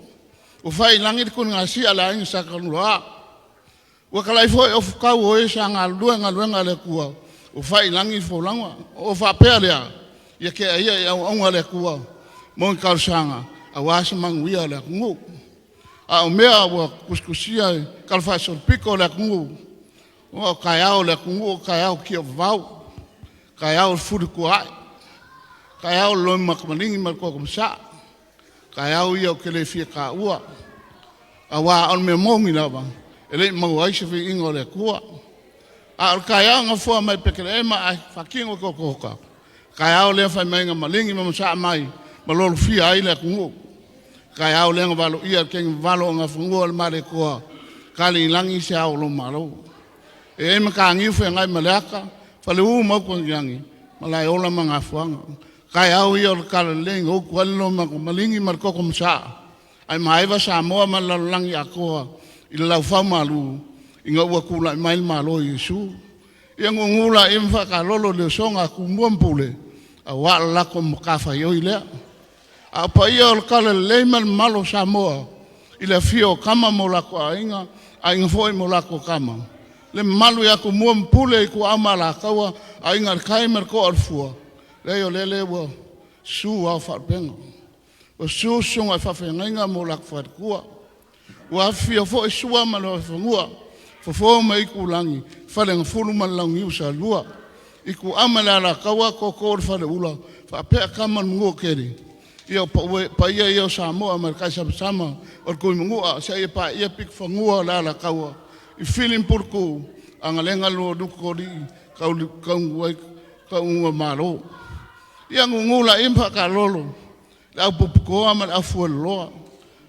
ua fai i lagi le tuligasia a le Aiga Sa Tagaloa. Ua talai foi ofutau o e sa galulue galuega a le Atua, ua fai i lagi le folauga. O faapea lea, ia tea ia i auauna a le Atua mo ni talosaga aua se manuia o le atunuu. A o mea ua tusitusia i talafaasolopito o le atunuu, o taeao o le atunuu o taeao tiavavao, taeao o le fulituaai, taeao o le loimatamaligi ma le toto masaa, taeao ia ou te le fia taua, aua o le mea moni lava, e le i maua ai se viiga o le Atua. A o le taeao na fofoa mai Petelehema ae faatino le otooto, taeao lea fai mai na maligi ma masaa mai ma lolofia ai le atunuu. Taeao lea na valoia e le teugavalo o Nafanua o le Malietoa, tali i lagi se ao o lou Malo. E i ai mataniu feagaimaleata, faleu ma Utuagiagi, Malaeola ma Gafoaga. Taeao ia o le talalelei na utu ai le loimatamaligi ma le toto masaa ae maeva Samoa ma le lalolagi atoa i le laufaumalu ina ua tulai mai le Malo o Iesu. Ia nuunuu laia ma faatalolo i le usoga a Tumua ma Pule, aua o le latou matafaioi lea. A o paia o le talalelei ma le mamalu o Samoa i le afio o Tama ma o latou Aiga, Aiga foi ma latou Tama, le mamalu ia Tumua ma Pule, Ituau ma Alataua, Aiga i le Tai ma le Toa o le Fua, leai o lele ua susu ao o Faalupega, ua susu susuga i faafeagaiga ma o latou faletua, ua afifio foi Sua ma le Vaifanua, Fofo ma Aitulagi, Faleagafulu ma le Launiu Saelua, Ituau ma le Alataua, Tootoo o le Faleula, faapea Tama a le Manuatele. Ia o paia ia o Samoa mai le taisamasama o le Tuimanua seia paia pitonuu o le Alataua i Fili ma Puletuu, agalega lua Lutotoalii Taunugamalo. Ia nuunuu laia ma faatalolo le au puputoa ma le aufueloloa,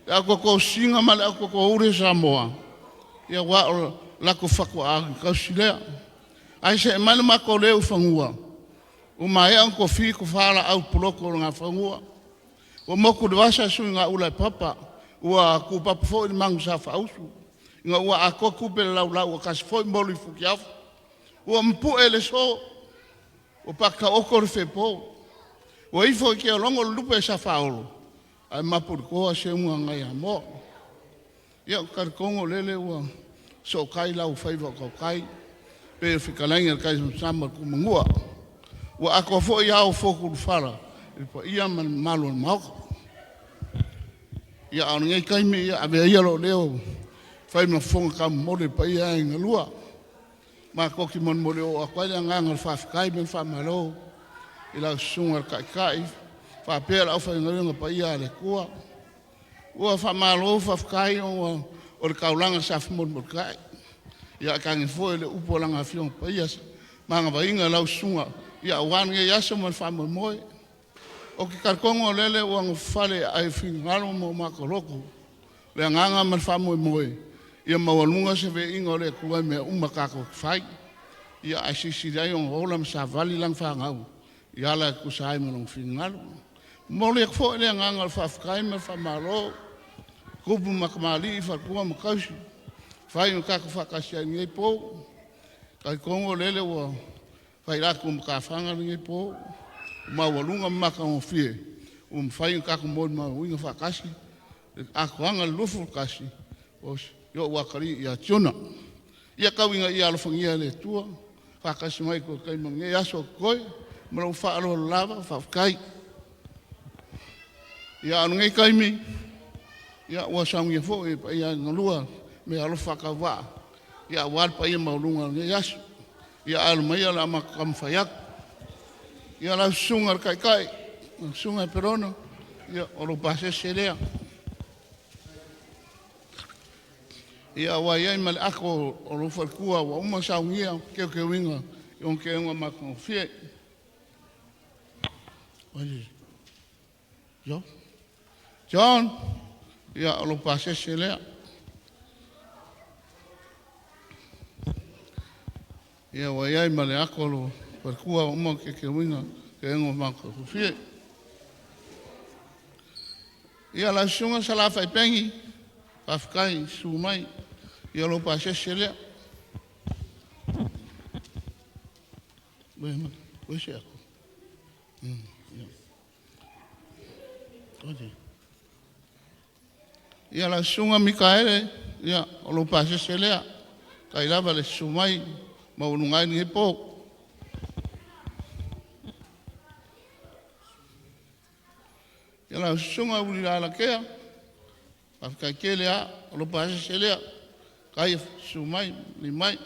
le au tootoo sisina ma le au tootoouli o Samoa, ia aua o le latou fatuaiga tausi lea. Ae se'e mai lo matou leu i fanua, ua maea ona tofi tofa laau poloto o le Nafanua, ua motu i le vasa suigaula e papa, ua tupapa foi le manu sa faausu ina ua atoa tupe o le laulau a tasi foi molu i futiafu. Ua mapu'e le so, ua pakitaoto le fepo, ua ifo i tialogo le lupe a Safaolo, ae mapu i le toa seuga nai Amoa. Ia ou te talitonu o lele ua sootai lau o faiva o tautai pei o le fetalaiga i le taisamasama o le Tuimanua. Ua atoa foi ao o Fotu-i-le-fala i le paia ma le mamalu o le Maota. Ia, a o lenei taimi, ia avea ia lou leo e fai ma fofoga taumomoli o le paia e aigalua. Matou te molimoli atu ai le agaga o le faafetai ma le faamalo i lau Susuga i le Taitai faapea le aufaigaluega paia a le Atua. Ua faamalo faafetai ona o le taulaga sa femolimolitai, ae tainane foi le upu a Lana Afioga Paia, magavaina i lau susuga aua lenei aso ma le faamoemoe. Ou te talitonu o lele ua nofofale i aai o finagalo ma o matou loto le agaga ma le faamoemoe ia maualuga se viiga o le Atua i mea uma tatou te fai, ae silisili ai ona ola ma savali lana fanau i ala e tusa ai ma Lona finagalo. E momoli atu foi le agaga o le faafetai ma le faamalo i tupu ma tamalii, faletua ma tausi ua mafai ona tatou faatasi ai i lenei po. E talitonu o lele ua failatu matafaga lenei po, ua maualuga ma matagofie ua mafai ona tatou molimauina faatasi le atoaga o le 21 o si ou atalii ia Tiona. Ia tau ina ia alofagia e le Atua faatasi mai i ma lenei aso o totoe. Ma lou faaaloalo lava, faafetai. Ia, a o lenei taimi, ia ua saunia foi e paia e galua meaalofa faatauvaa aua le paia maualuga o lenei aso. Ia ae alo maia o le a matou taumafai atu. Ia lau susuga i le Taitai, lau susuga e Perona, ia o lou pasese lea. Ia ua i ai ma le ato o lou faletua ua uma ona saunia teuteuina i ona teuga matagofie. John? John, ia o lou pasese lea. Ia ua i ai ma le ato o lou faletua ua uma ona teuteuina teuga matagofie. Ia lau susuga Sala Faipegi, faafetai susu mai. Ia o lou pasese lea. Ia lau susuga Mikaele, ia o lou pasese lea. Faafetai lava le susu mai maualuga ai lenei po. Ia lau susuga Uluilalatea, faafetai tele lava, o lou pasese lea. Faafetai le susu mai ma maliu mai.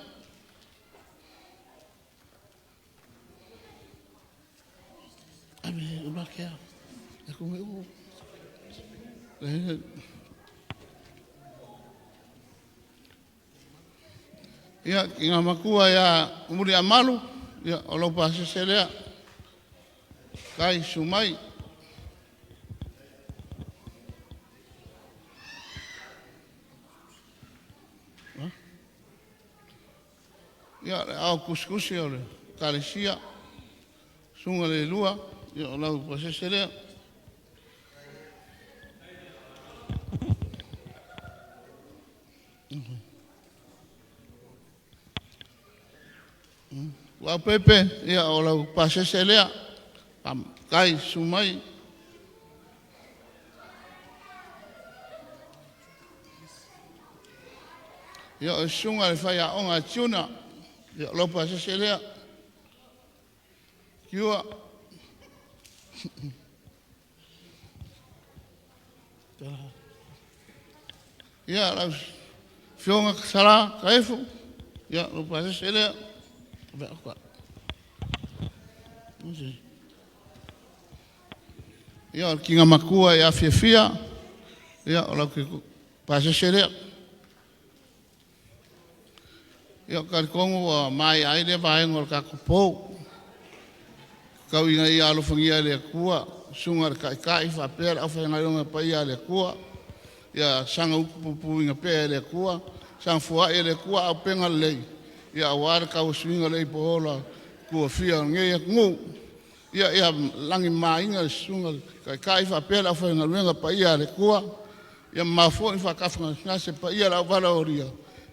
Ia, le tina matua ia Muliamalu, ia, o lou pasese lea. Faafetai le susu mai. Ia, le ao tusitusi o le Ekalesia, susuga Leilua, ia o lau pasese lea. Tuaopepe, ia o lau pasese lea. Faafetai le susu mai. Ia o le susuga i le faiaoga a Tiuna, ia o lau pasese lea. Tiua. Ia, lau Afioga Sala Taefu, ia, lou pasese lea. Ia, o le tina matua ia Fiafia, ia, o lau pasese lea. Ia, ou te talitonu ua maea ai lea vaega o le tatou pou. Tau ina ia alofagia e le Atua le susuga i le Taitai faapea le aufaigaluega paia a le Atua. Ia saga utupupuina pea e le Atua, saga foai e le Atua auupega lelei, ia aua le tauasuina o le ipu ola tuafia o lenei atunuu. Ia lagimamaina le susuga i le Taitai faapea le aufaigaluega paia a le Atua. Ia mamao foi ni faatafagasegase paia o le auvalaaulia,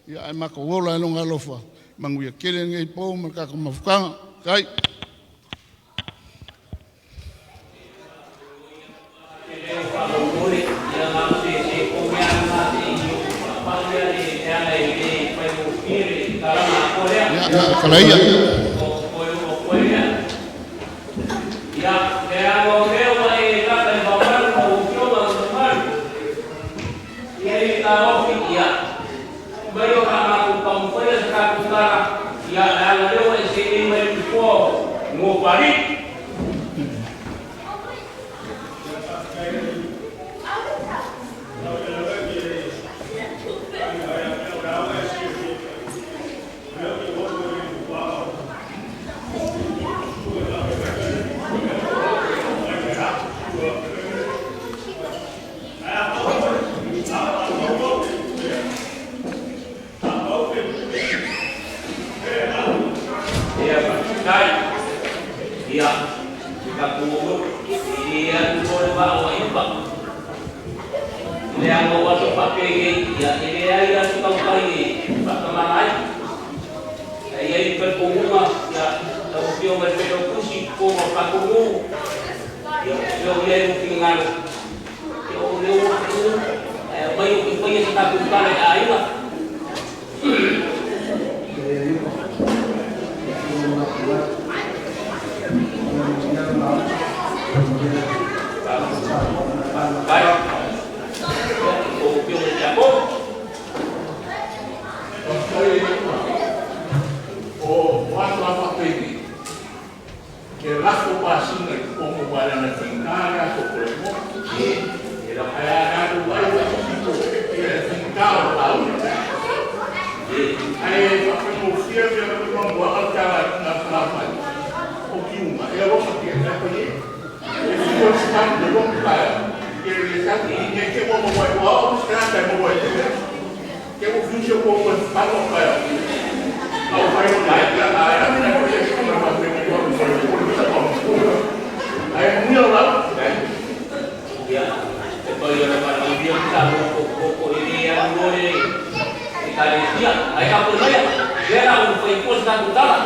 ia ae matou ola i Lona alofa. Manuia tele lenei po ma le tatou mafutaga. Faafetai. Ia, Kalaia. lafo pasina i totonu aua leaga e faigata le aso o Toleafoa. Ae a tatou vaai foi i isi itu, ia e faigata o le lauga. Ae faafaigofie mea uma mamuaga le tala a tina o Salafai o Tiuga e alofa tele ae paie. E fiu e scan i le 2 ma taeao, ia e le sau i ne i te i ua maua ai, aua o au le isi tagata e maua ai pea. Te ua fiu si ou uso e tatalo Ae manuia lau lauga. Ia, e pai ona valaaulia ma Samoa potopoto e le alu loa le Ekalesia. Ae tapuai maia, lea la ua fai atua se tatou tala.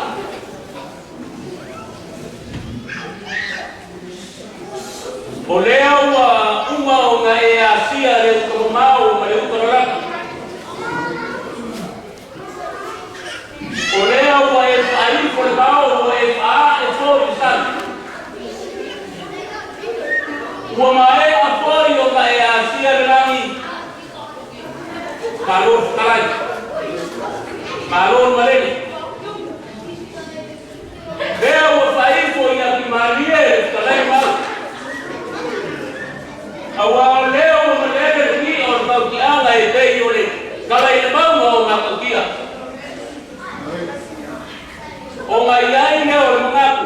O lea ua uma ona e asia le uta mamao ma le uta lalata. O lea ua e faaifo le vao, ua e faaee foi le sami. Ua maea foi ona e asia le lagi. Malo le fetalai, malo le malele. Lea ua faaifo i atimalie le fetalai mau. Aua o lea ua malele le ni'a o le mautiaga e pei o le kalainamauga o Matautia. Ona i ai lea o le manatu,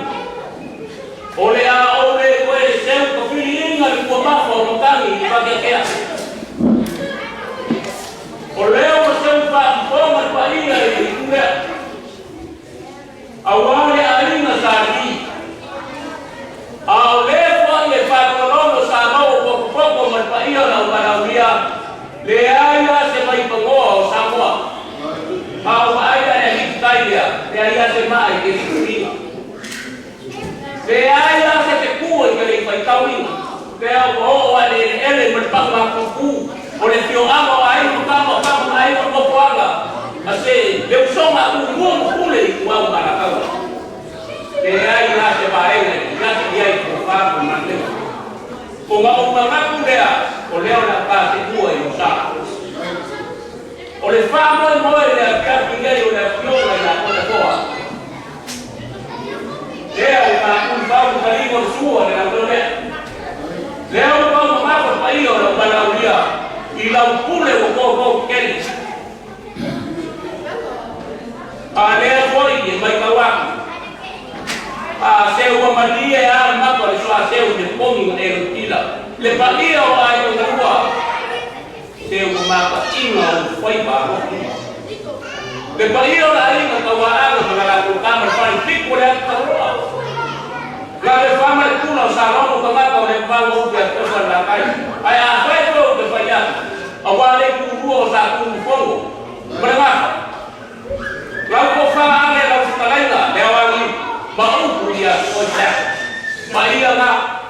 o le a ou le toe seu tafiliina le tuamafa o matagi i le vateatea. O lea ua seu faafofoga le paia i le itu lea, aua le aiga Sa Levi. A o lea foi e faalogologo sa maua potopoto ma le paia o le auvalaaulia, leai lava se vaipanoa o Samoa. A o vaai la le alii tai lea, leai lava se maa i te filifiliga. Leai lava se fetua i te le i faitauina. Lea ua oo lava i le eleele ma le pau matutu o le afioaga o aiga ma tama o tama ma aiga o nofoaga a se le usoga a Tumua ma Pule i Ituau ma Alataua. Leai la se vaega e tiati i ai tofa ma le manuia. Ona ou manatu lea, o lea o le a taseua i lou sa. O le faamoemoe i le afiafi nei o le Afioga ia Toleafoa. Lea ua tapuifau le taliga o le sua i le lauleo lea. Lea ua taumamafa le paia o lau valaaulia i lau pule ua totou tetele. A lea foi e matau atu, a se ua malie lava le mata o le suaseu i le pogi na e lutila le paia o aiga galua, se ua mataina ou faiva alofa. Le paia o le aiga Tauaana ma la latou tama le fale fitu o le ata tauroa. La le fa ma le tula o Salogo tagata o le vau o upe a tofa le lakai. Ae afai foi upe fai atu, aua le tulua o sa Tumufono ma le gafa. Lau tofa ale lau fetalaiga le aoagiu ma upu ia oe Jack. Paia na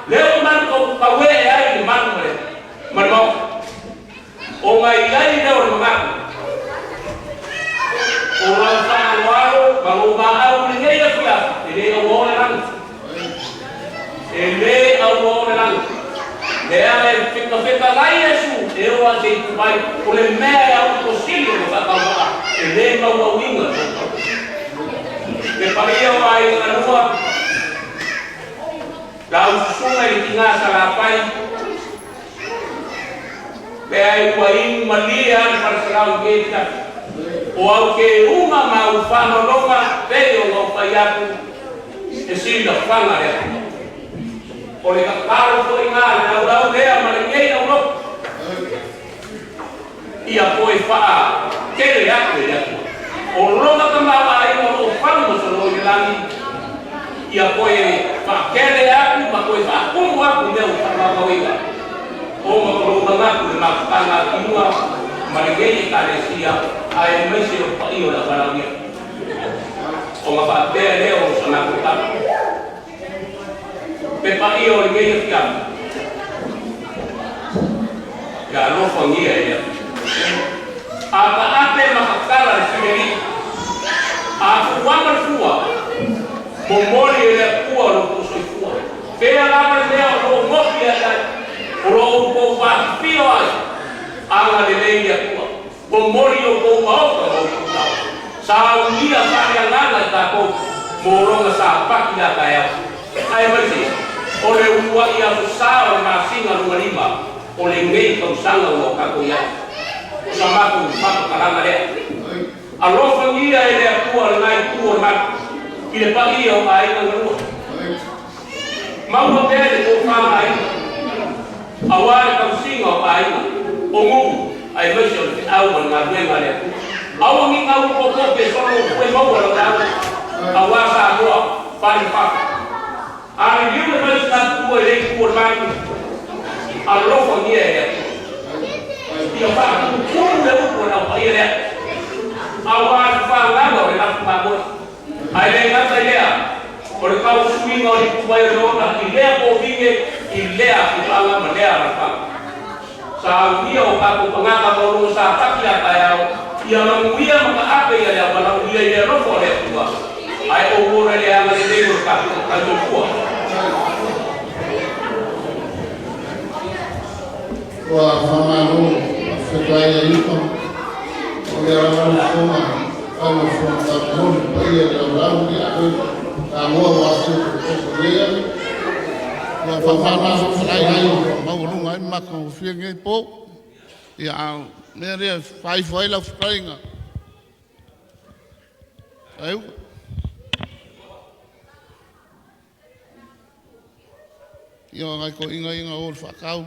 leo manu tau ee ai le manu ma le ma le maota. Ona i ai lea o le manatu o lau faaaloalo ma lou maau i lenei afiafi, e le aua o le lagi. E le aua o le lagi. Leaga e fetafetalai Iesu e oo lava i se ituvai, o le mea e aupito sili ona faatauvaa, e le mauauina le tautau. Le paia o aiga galua, lau susuga i le tina Salafai, Leai ua inu malie lava le faleselau i lenei afiafi. O au keuga ma au faanoanoga pei ona ou fai atu, e silafaga le Atua. O le tatalo foi na a le laulau lea ma lenei aulotu, ia toe faatele atu e le Atua. O lona tamaoaiga o lo o fau ma solo i le lagi, ia toe faatele atu ma toe faatumu atu mea ua faamaumauina. Ona o lou manatu i le mafutaga a Timuga ma lenei Ekalesia aemaise o le paia o le auvalaaulia, ona faapea lea o sa matou tala, Le paia o lenei afiafi, ia alofagia e le Atua. A taape ma tatala le filelii, a fuama le fua, momoli e le Atua lo outou soifua. Fea lava le mea o lo o gofi ae ai, o lo o outou faafifio ai, agalelei le Atua. Momoli i outou maota ma outou tao. Saunia faaleagaga i tatou mo lona sapati la taeao. Aemaise o le uluai aso sa o le masina lona lima o lenei tausaga ua tatou i ai. O sa matou faamatalaga lea. Alofagia e le Atua lena itu o le malu i le paia o aiga na lua. Maua pea le tofa a aiga, auā le tausiga o aiga, o nuu, aemaise o le feau ma le galuega a le Atua. Aua ne i gau popo pe solo e maua lau lauga, auā Samoa, fale ma fafo. A liliu le mai sina tua i le itu o le malu, alofagia e le Atua. Ia faatumutumu le upu a le Au Paia lea, auā le fafaga o le lafu mamoe. Ae le gata i lea, o le tausuiga o le ipuvai o le ola i lea povine, i lea tulaga ma lea alaalafaga. Saunia o tatou tagata ma o lo o sapati a taeao, ia manuia ma taape ia le auvalaaulia i le alofa o le Atua, ae ou ola i le agalelei o le tatou Matai Soifua. Ua faamalo faafetai e ifa o lea lava lafoga fai ma fofoga momoli paia i le laulau ia Samoa ua asia tofotofo nei aso. Ua faamalo fetalai maualuga ai ma matagofie lenei po. Ia, a o mea lea e faaifo ai lau fetalaiga. Aiuga. Ia, o nai toeaiina ia na o i le faatau.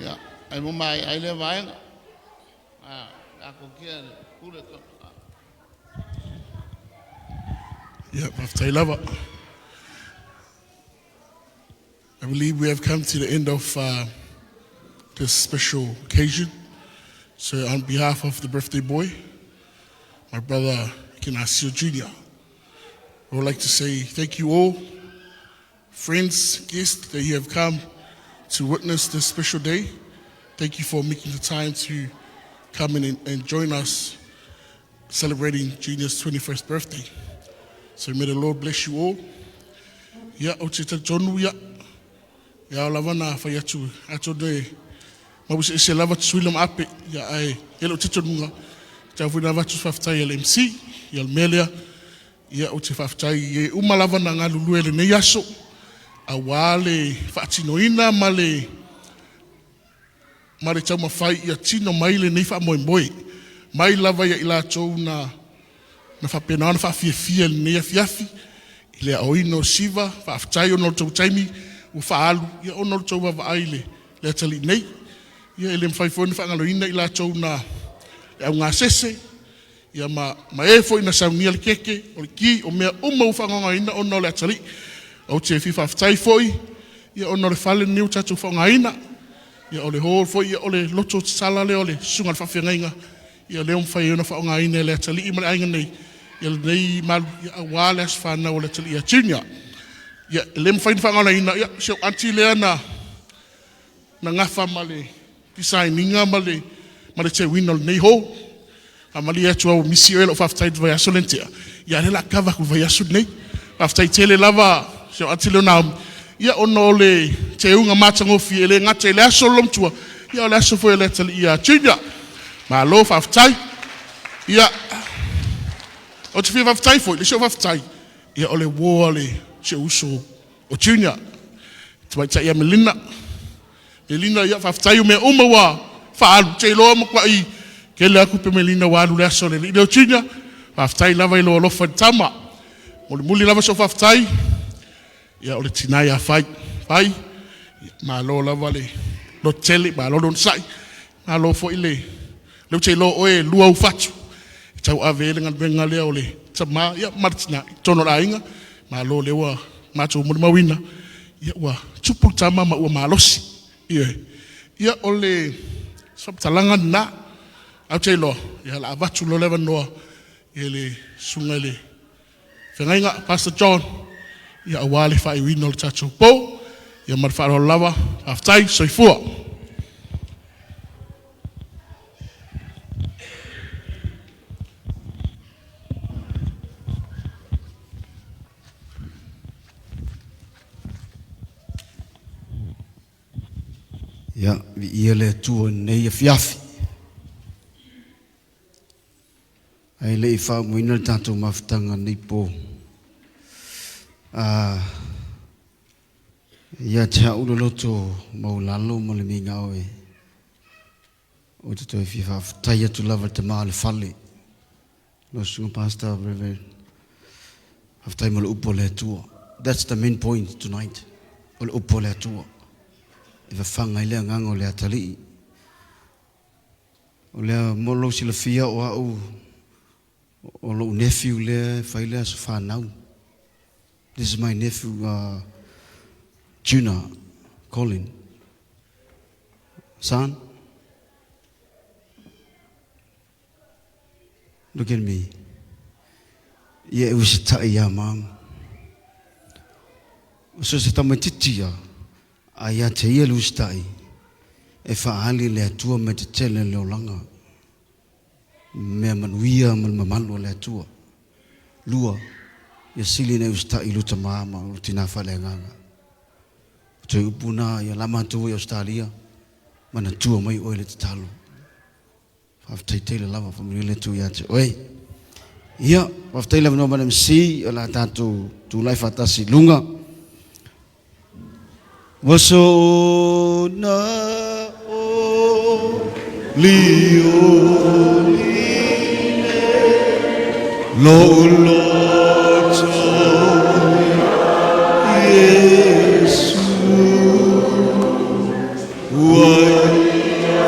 Ia, ai mo maea ai lea vaega. Atoatia le pule. Yeah, faafetai lava. I believe we have come to the end of this special occasion. So on behalf of the birthday boy, my brother Ikenasio Jr., I would like to say thank you all, friends, guests, that you have come to witness this special day. Thank you for making the time to come in and join us celebrating Junior's 21st birthday. So may the Lord bless you all. Ia, ou te talitonu ia, ia o lava na fai atu, atonu e mau eseese lava Tutuila ma Ape, ia ae e lou talitonuga, tau foi na avatu se faafetai a le MC, ia o le mea lea, ia ou te faafetai i e uma lava na galulue i lenei aso, auā le faatinoina ma le taumafai ia tino mai lenei faamoemoe, mai lava ia i latou na faapena ona faafiafia i lenei afiafi i le aoina o Siva. Faafetai ona o le tou taimi ua faaalu, ia ona o le tou vaavaai i le atalii nei. Ia e le mafai foi ona faagaloina i latou na le augasese, ia ma e foi na saunia le keke, o le ki, o mea uma ua faagaogaina ona o le atalii. Ou te fia faafetai foi ia ona o le fale lenei ua tatou faaaogaina. Ia o le hall foi, ia o le loto tatala lea o le susuga i le faafeagaiga, ia lea ua mafai ai ona faaaogaina e le atalii ma le aiga nei, ia lenei malu, ia aua le aso fanau o le atalii ia Junior. Ia e le mafai ona faagaloina, ia si ou aunty lea na gafa ma le design-ina ma le teuina o lenei hall. Faamalie atu au misi oe lau faafetai i le vaiaso lea na tea, ia lea o le a kava atu i le vaiaso lenei. Faafetai tele lava si ou aunty lea o Naomi, ia ona o le teuga matagofie e le gata i le aso o le loomatua, ia o le aso foi o le atalii ia Junior. Malo faafetai. Ia, ou te fia faafetai foi, le isi ou faafetai, ia o le uo a le si ou uso o Junior, tamaitai ia Melina. Melina, ia faafetai o mea uma ua faaalu, te iloa matuai tele atu pe Melina ua alu i le aso o le alii lea o Junior. Faafetai lava i lou alofa i le tama. Mulimuli lava sau faafetai, ia o le tina ia Fai. Fai, ia, malo lava le lototele, malo le onosai, malo foi le lea ou te iloa o oe e lua ou fatu e tauave ai le galuega lea o le tama ia ma le tina i totonu o le aiga. Malo o lea ua matou molimauina, ia ua tupu le tama ma ua malosi. Ioe. Ia o le faamatalaga lena. Ae ou te iloa, ia o le a avatu loa le avanoa i le susuga i le feagaiga Pastor John, ia aua le faaiuina o le tatou po. Ia ma le faaaloalo lava, faafetai, soifua. Ia, viia le Atua i lenei afiafi. Ae le i faaumaina le tatou mafutaga nei po. A ia te au le loto maulalo ma le migao e ou te toe fia faafetai atu lava i le tama o le fale. Lau susuga Pastor Reverend, faafetai mo le upu a le Atua. That's the main point tonight. O le upu a le Atua. E fafaga ai le agaga o le atalii. O lea mo lou silafia o au o lou nephew lea e fai le aso fanau. This is my nephew Juna Colin. Son, look at me. Ia e usitai iā mom. O so se tamaitiiti ia, a ia te ia le usitai, e faaali le Atua me te tele le olaga. Mea manuia ma le mamalu o le Atua. Lua, ia sili ona e usitai i lou tama ma lou tina faaleagaga. O toe upu na ia la matou i Ausetalia, manatua mai oe le tatalo. Faafetai tele lava, faamanuia le Atua ia te oe. Ia, faafetai le avanoa mai le MC, o le a tatou tulai faatasi i luga. Ua soona o lioli nei lou loto Iesu ua ia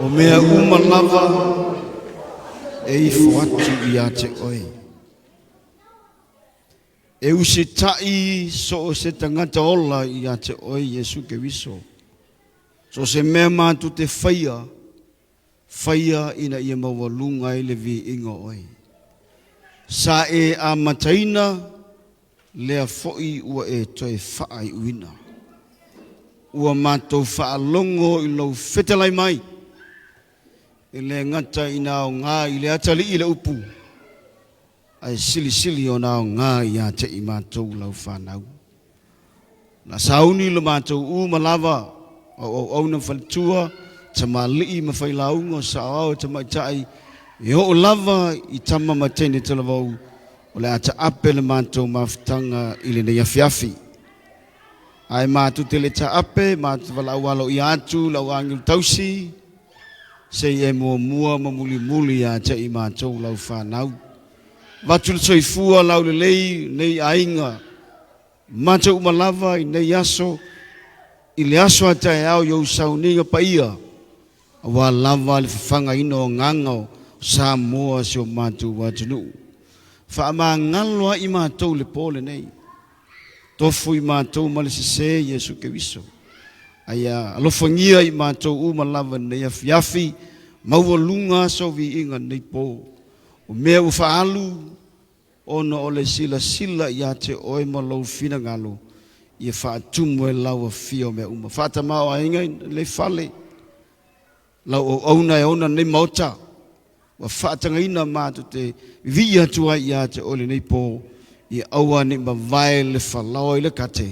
O mea uma lava e ifo atu ia te oe. E usitai so o se tagata ola ia te oe Iesu Keriso. So o se mea matou te faia, faia ina ia maualuga ai le viiga o oe. Sa e amataina, lea foi ua e toe faaiuina. Ua matou faalogo i lou fetalai mai, e le gata ina aoga i le atalii le upu, ae silisili ona aoga ia te i matou lau fanau. Na sauni lo matou uma lava, o auauna ma faletua, tamalii ma failauga, o saoao e tamaitai, e oo lava i tama ma teine talavou, o le a taape le matou mafutaga i lenei afiafi. Ae matou te le taape, matou te valaau aloaia atu lau agelu tausi, se i e muamua ma mulimuli ia te i matou lau fanau. Avatu le soifua laulelei nei aiga, matou uma lava i nei aso, i le aso a taeao i ou sauniga paia, aua lava le fafagaina o agaga o Samoa si o matou atunuu. Faamagalo ai i matou le po lenei. Tofu i matou ma le sese Iesu Keriso. Aia alofagia i matou uma lava nei afiafi, maualuga aso viiga nei po. O mea ua faaalu, ona o le silasila ia te oe ma lou finagalo, ia faatumu e lau afio mea uma. Faatamaoaiga i lenei fale, lau auauna e ona lenei maota, ua faatagaina matou te vivii atu ai ia te oe lenei po, Ia aua nei mavae le falaoa i le kate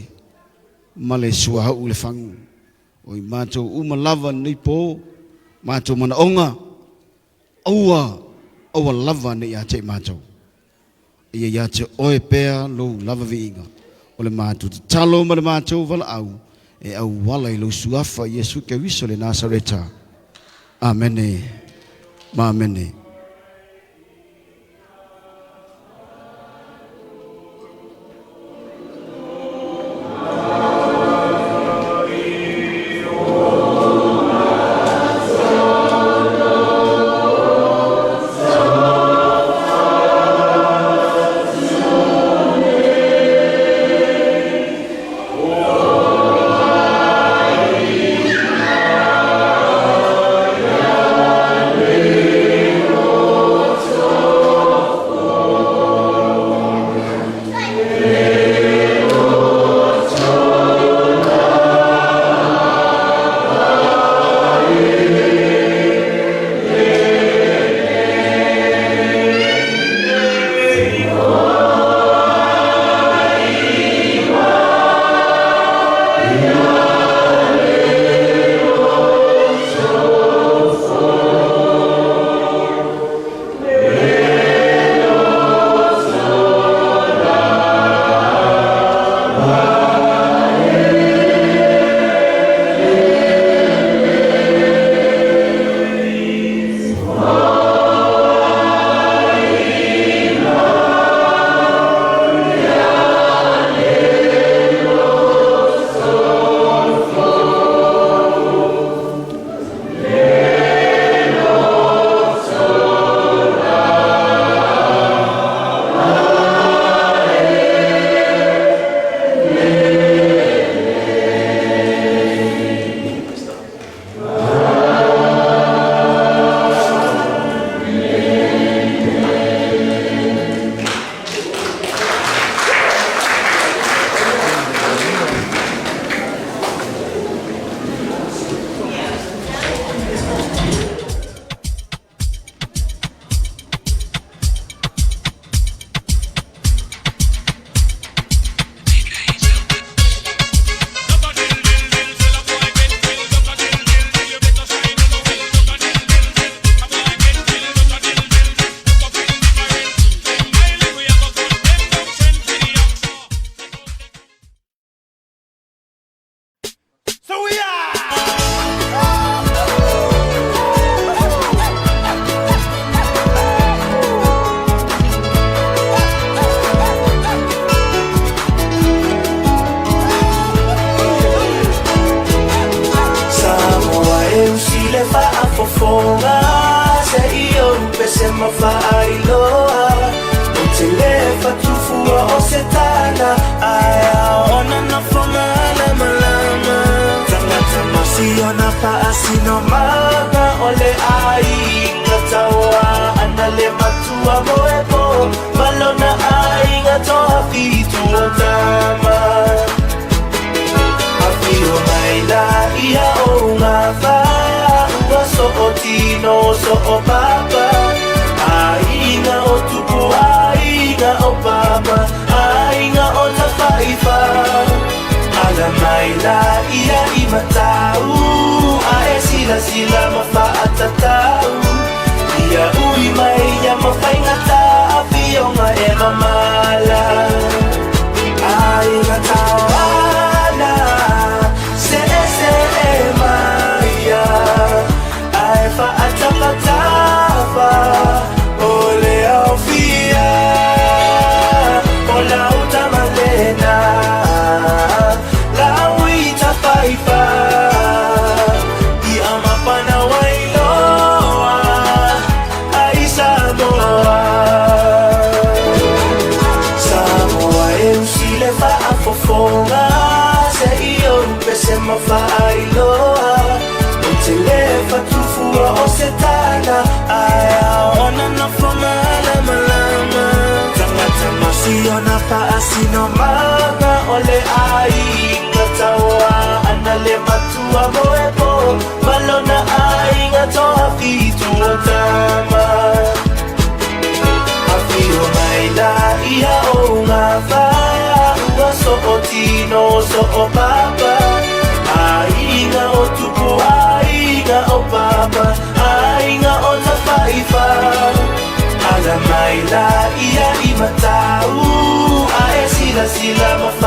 ma le suauu i le fagu. O i matou uma lava lenei po, matou manaoga, aua, aua lava ne i ia te i matou. Ia ia te oe pea lou lava viiga. O le matou tatalo ma le matou valaau, e auala i lou suafa Iesu Keriso le Nasareta. Amene. Ma amene. So we are. Samoa e usi le faafofoga se i ou pese ma faailoa o te lē fatufua o se tala ae aona nofo malamalama tagata masiona faasinomaga o le aiga tauā ana le matua moepo malona aiga toafitu o tama Afio mai la ia o ngā whaua so o tino so o papa Aiga o tupu, aiga o papa Aiga o tafaifa Ala mai la ia i matau A e sila sila ma whaatatau Ia ui mai ia mawhaingata Afionga e mamala Aiga tauana Se se e maia Ai whaatapatafa O le aufia O lau tamalena Lau i tafaifa I amapana wailoa Ai Samoa Samoa e usi le faafofoga se i ou pese ma faailoa o te lē fatufua o se tala ae aona nofo malamalama tagata masiona faasinomaga o le aiga tauā ana le matua moepo malona aiga toafitu o tama Afio mai la ia o ngā tino so o papa. Aiga o tupu, aiga o papa, aiga o tafaifa. Ala mai la ia i matau, a e sila sila ma.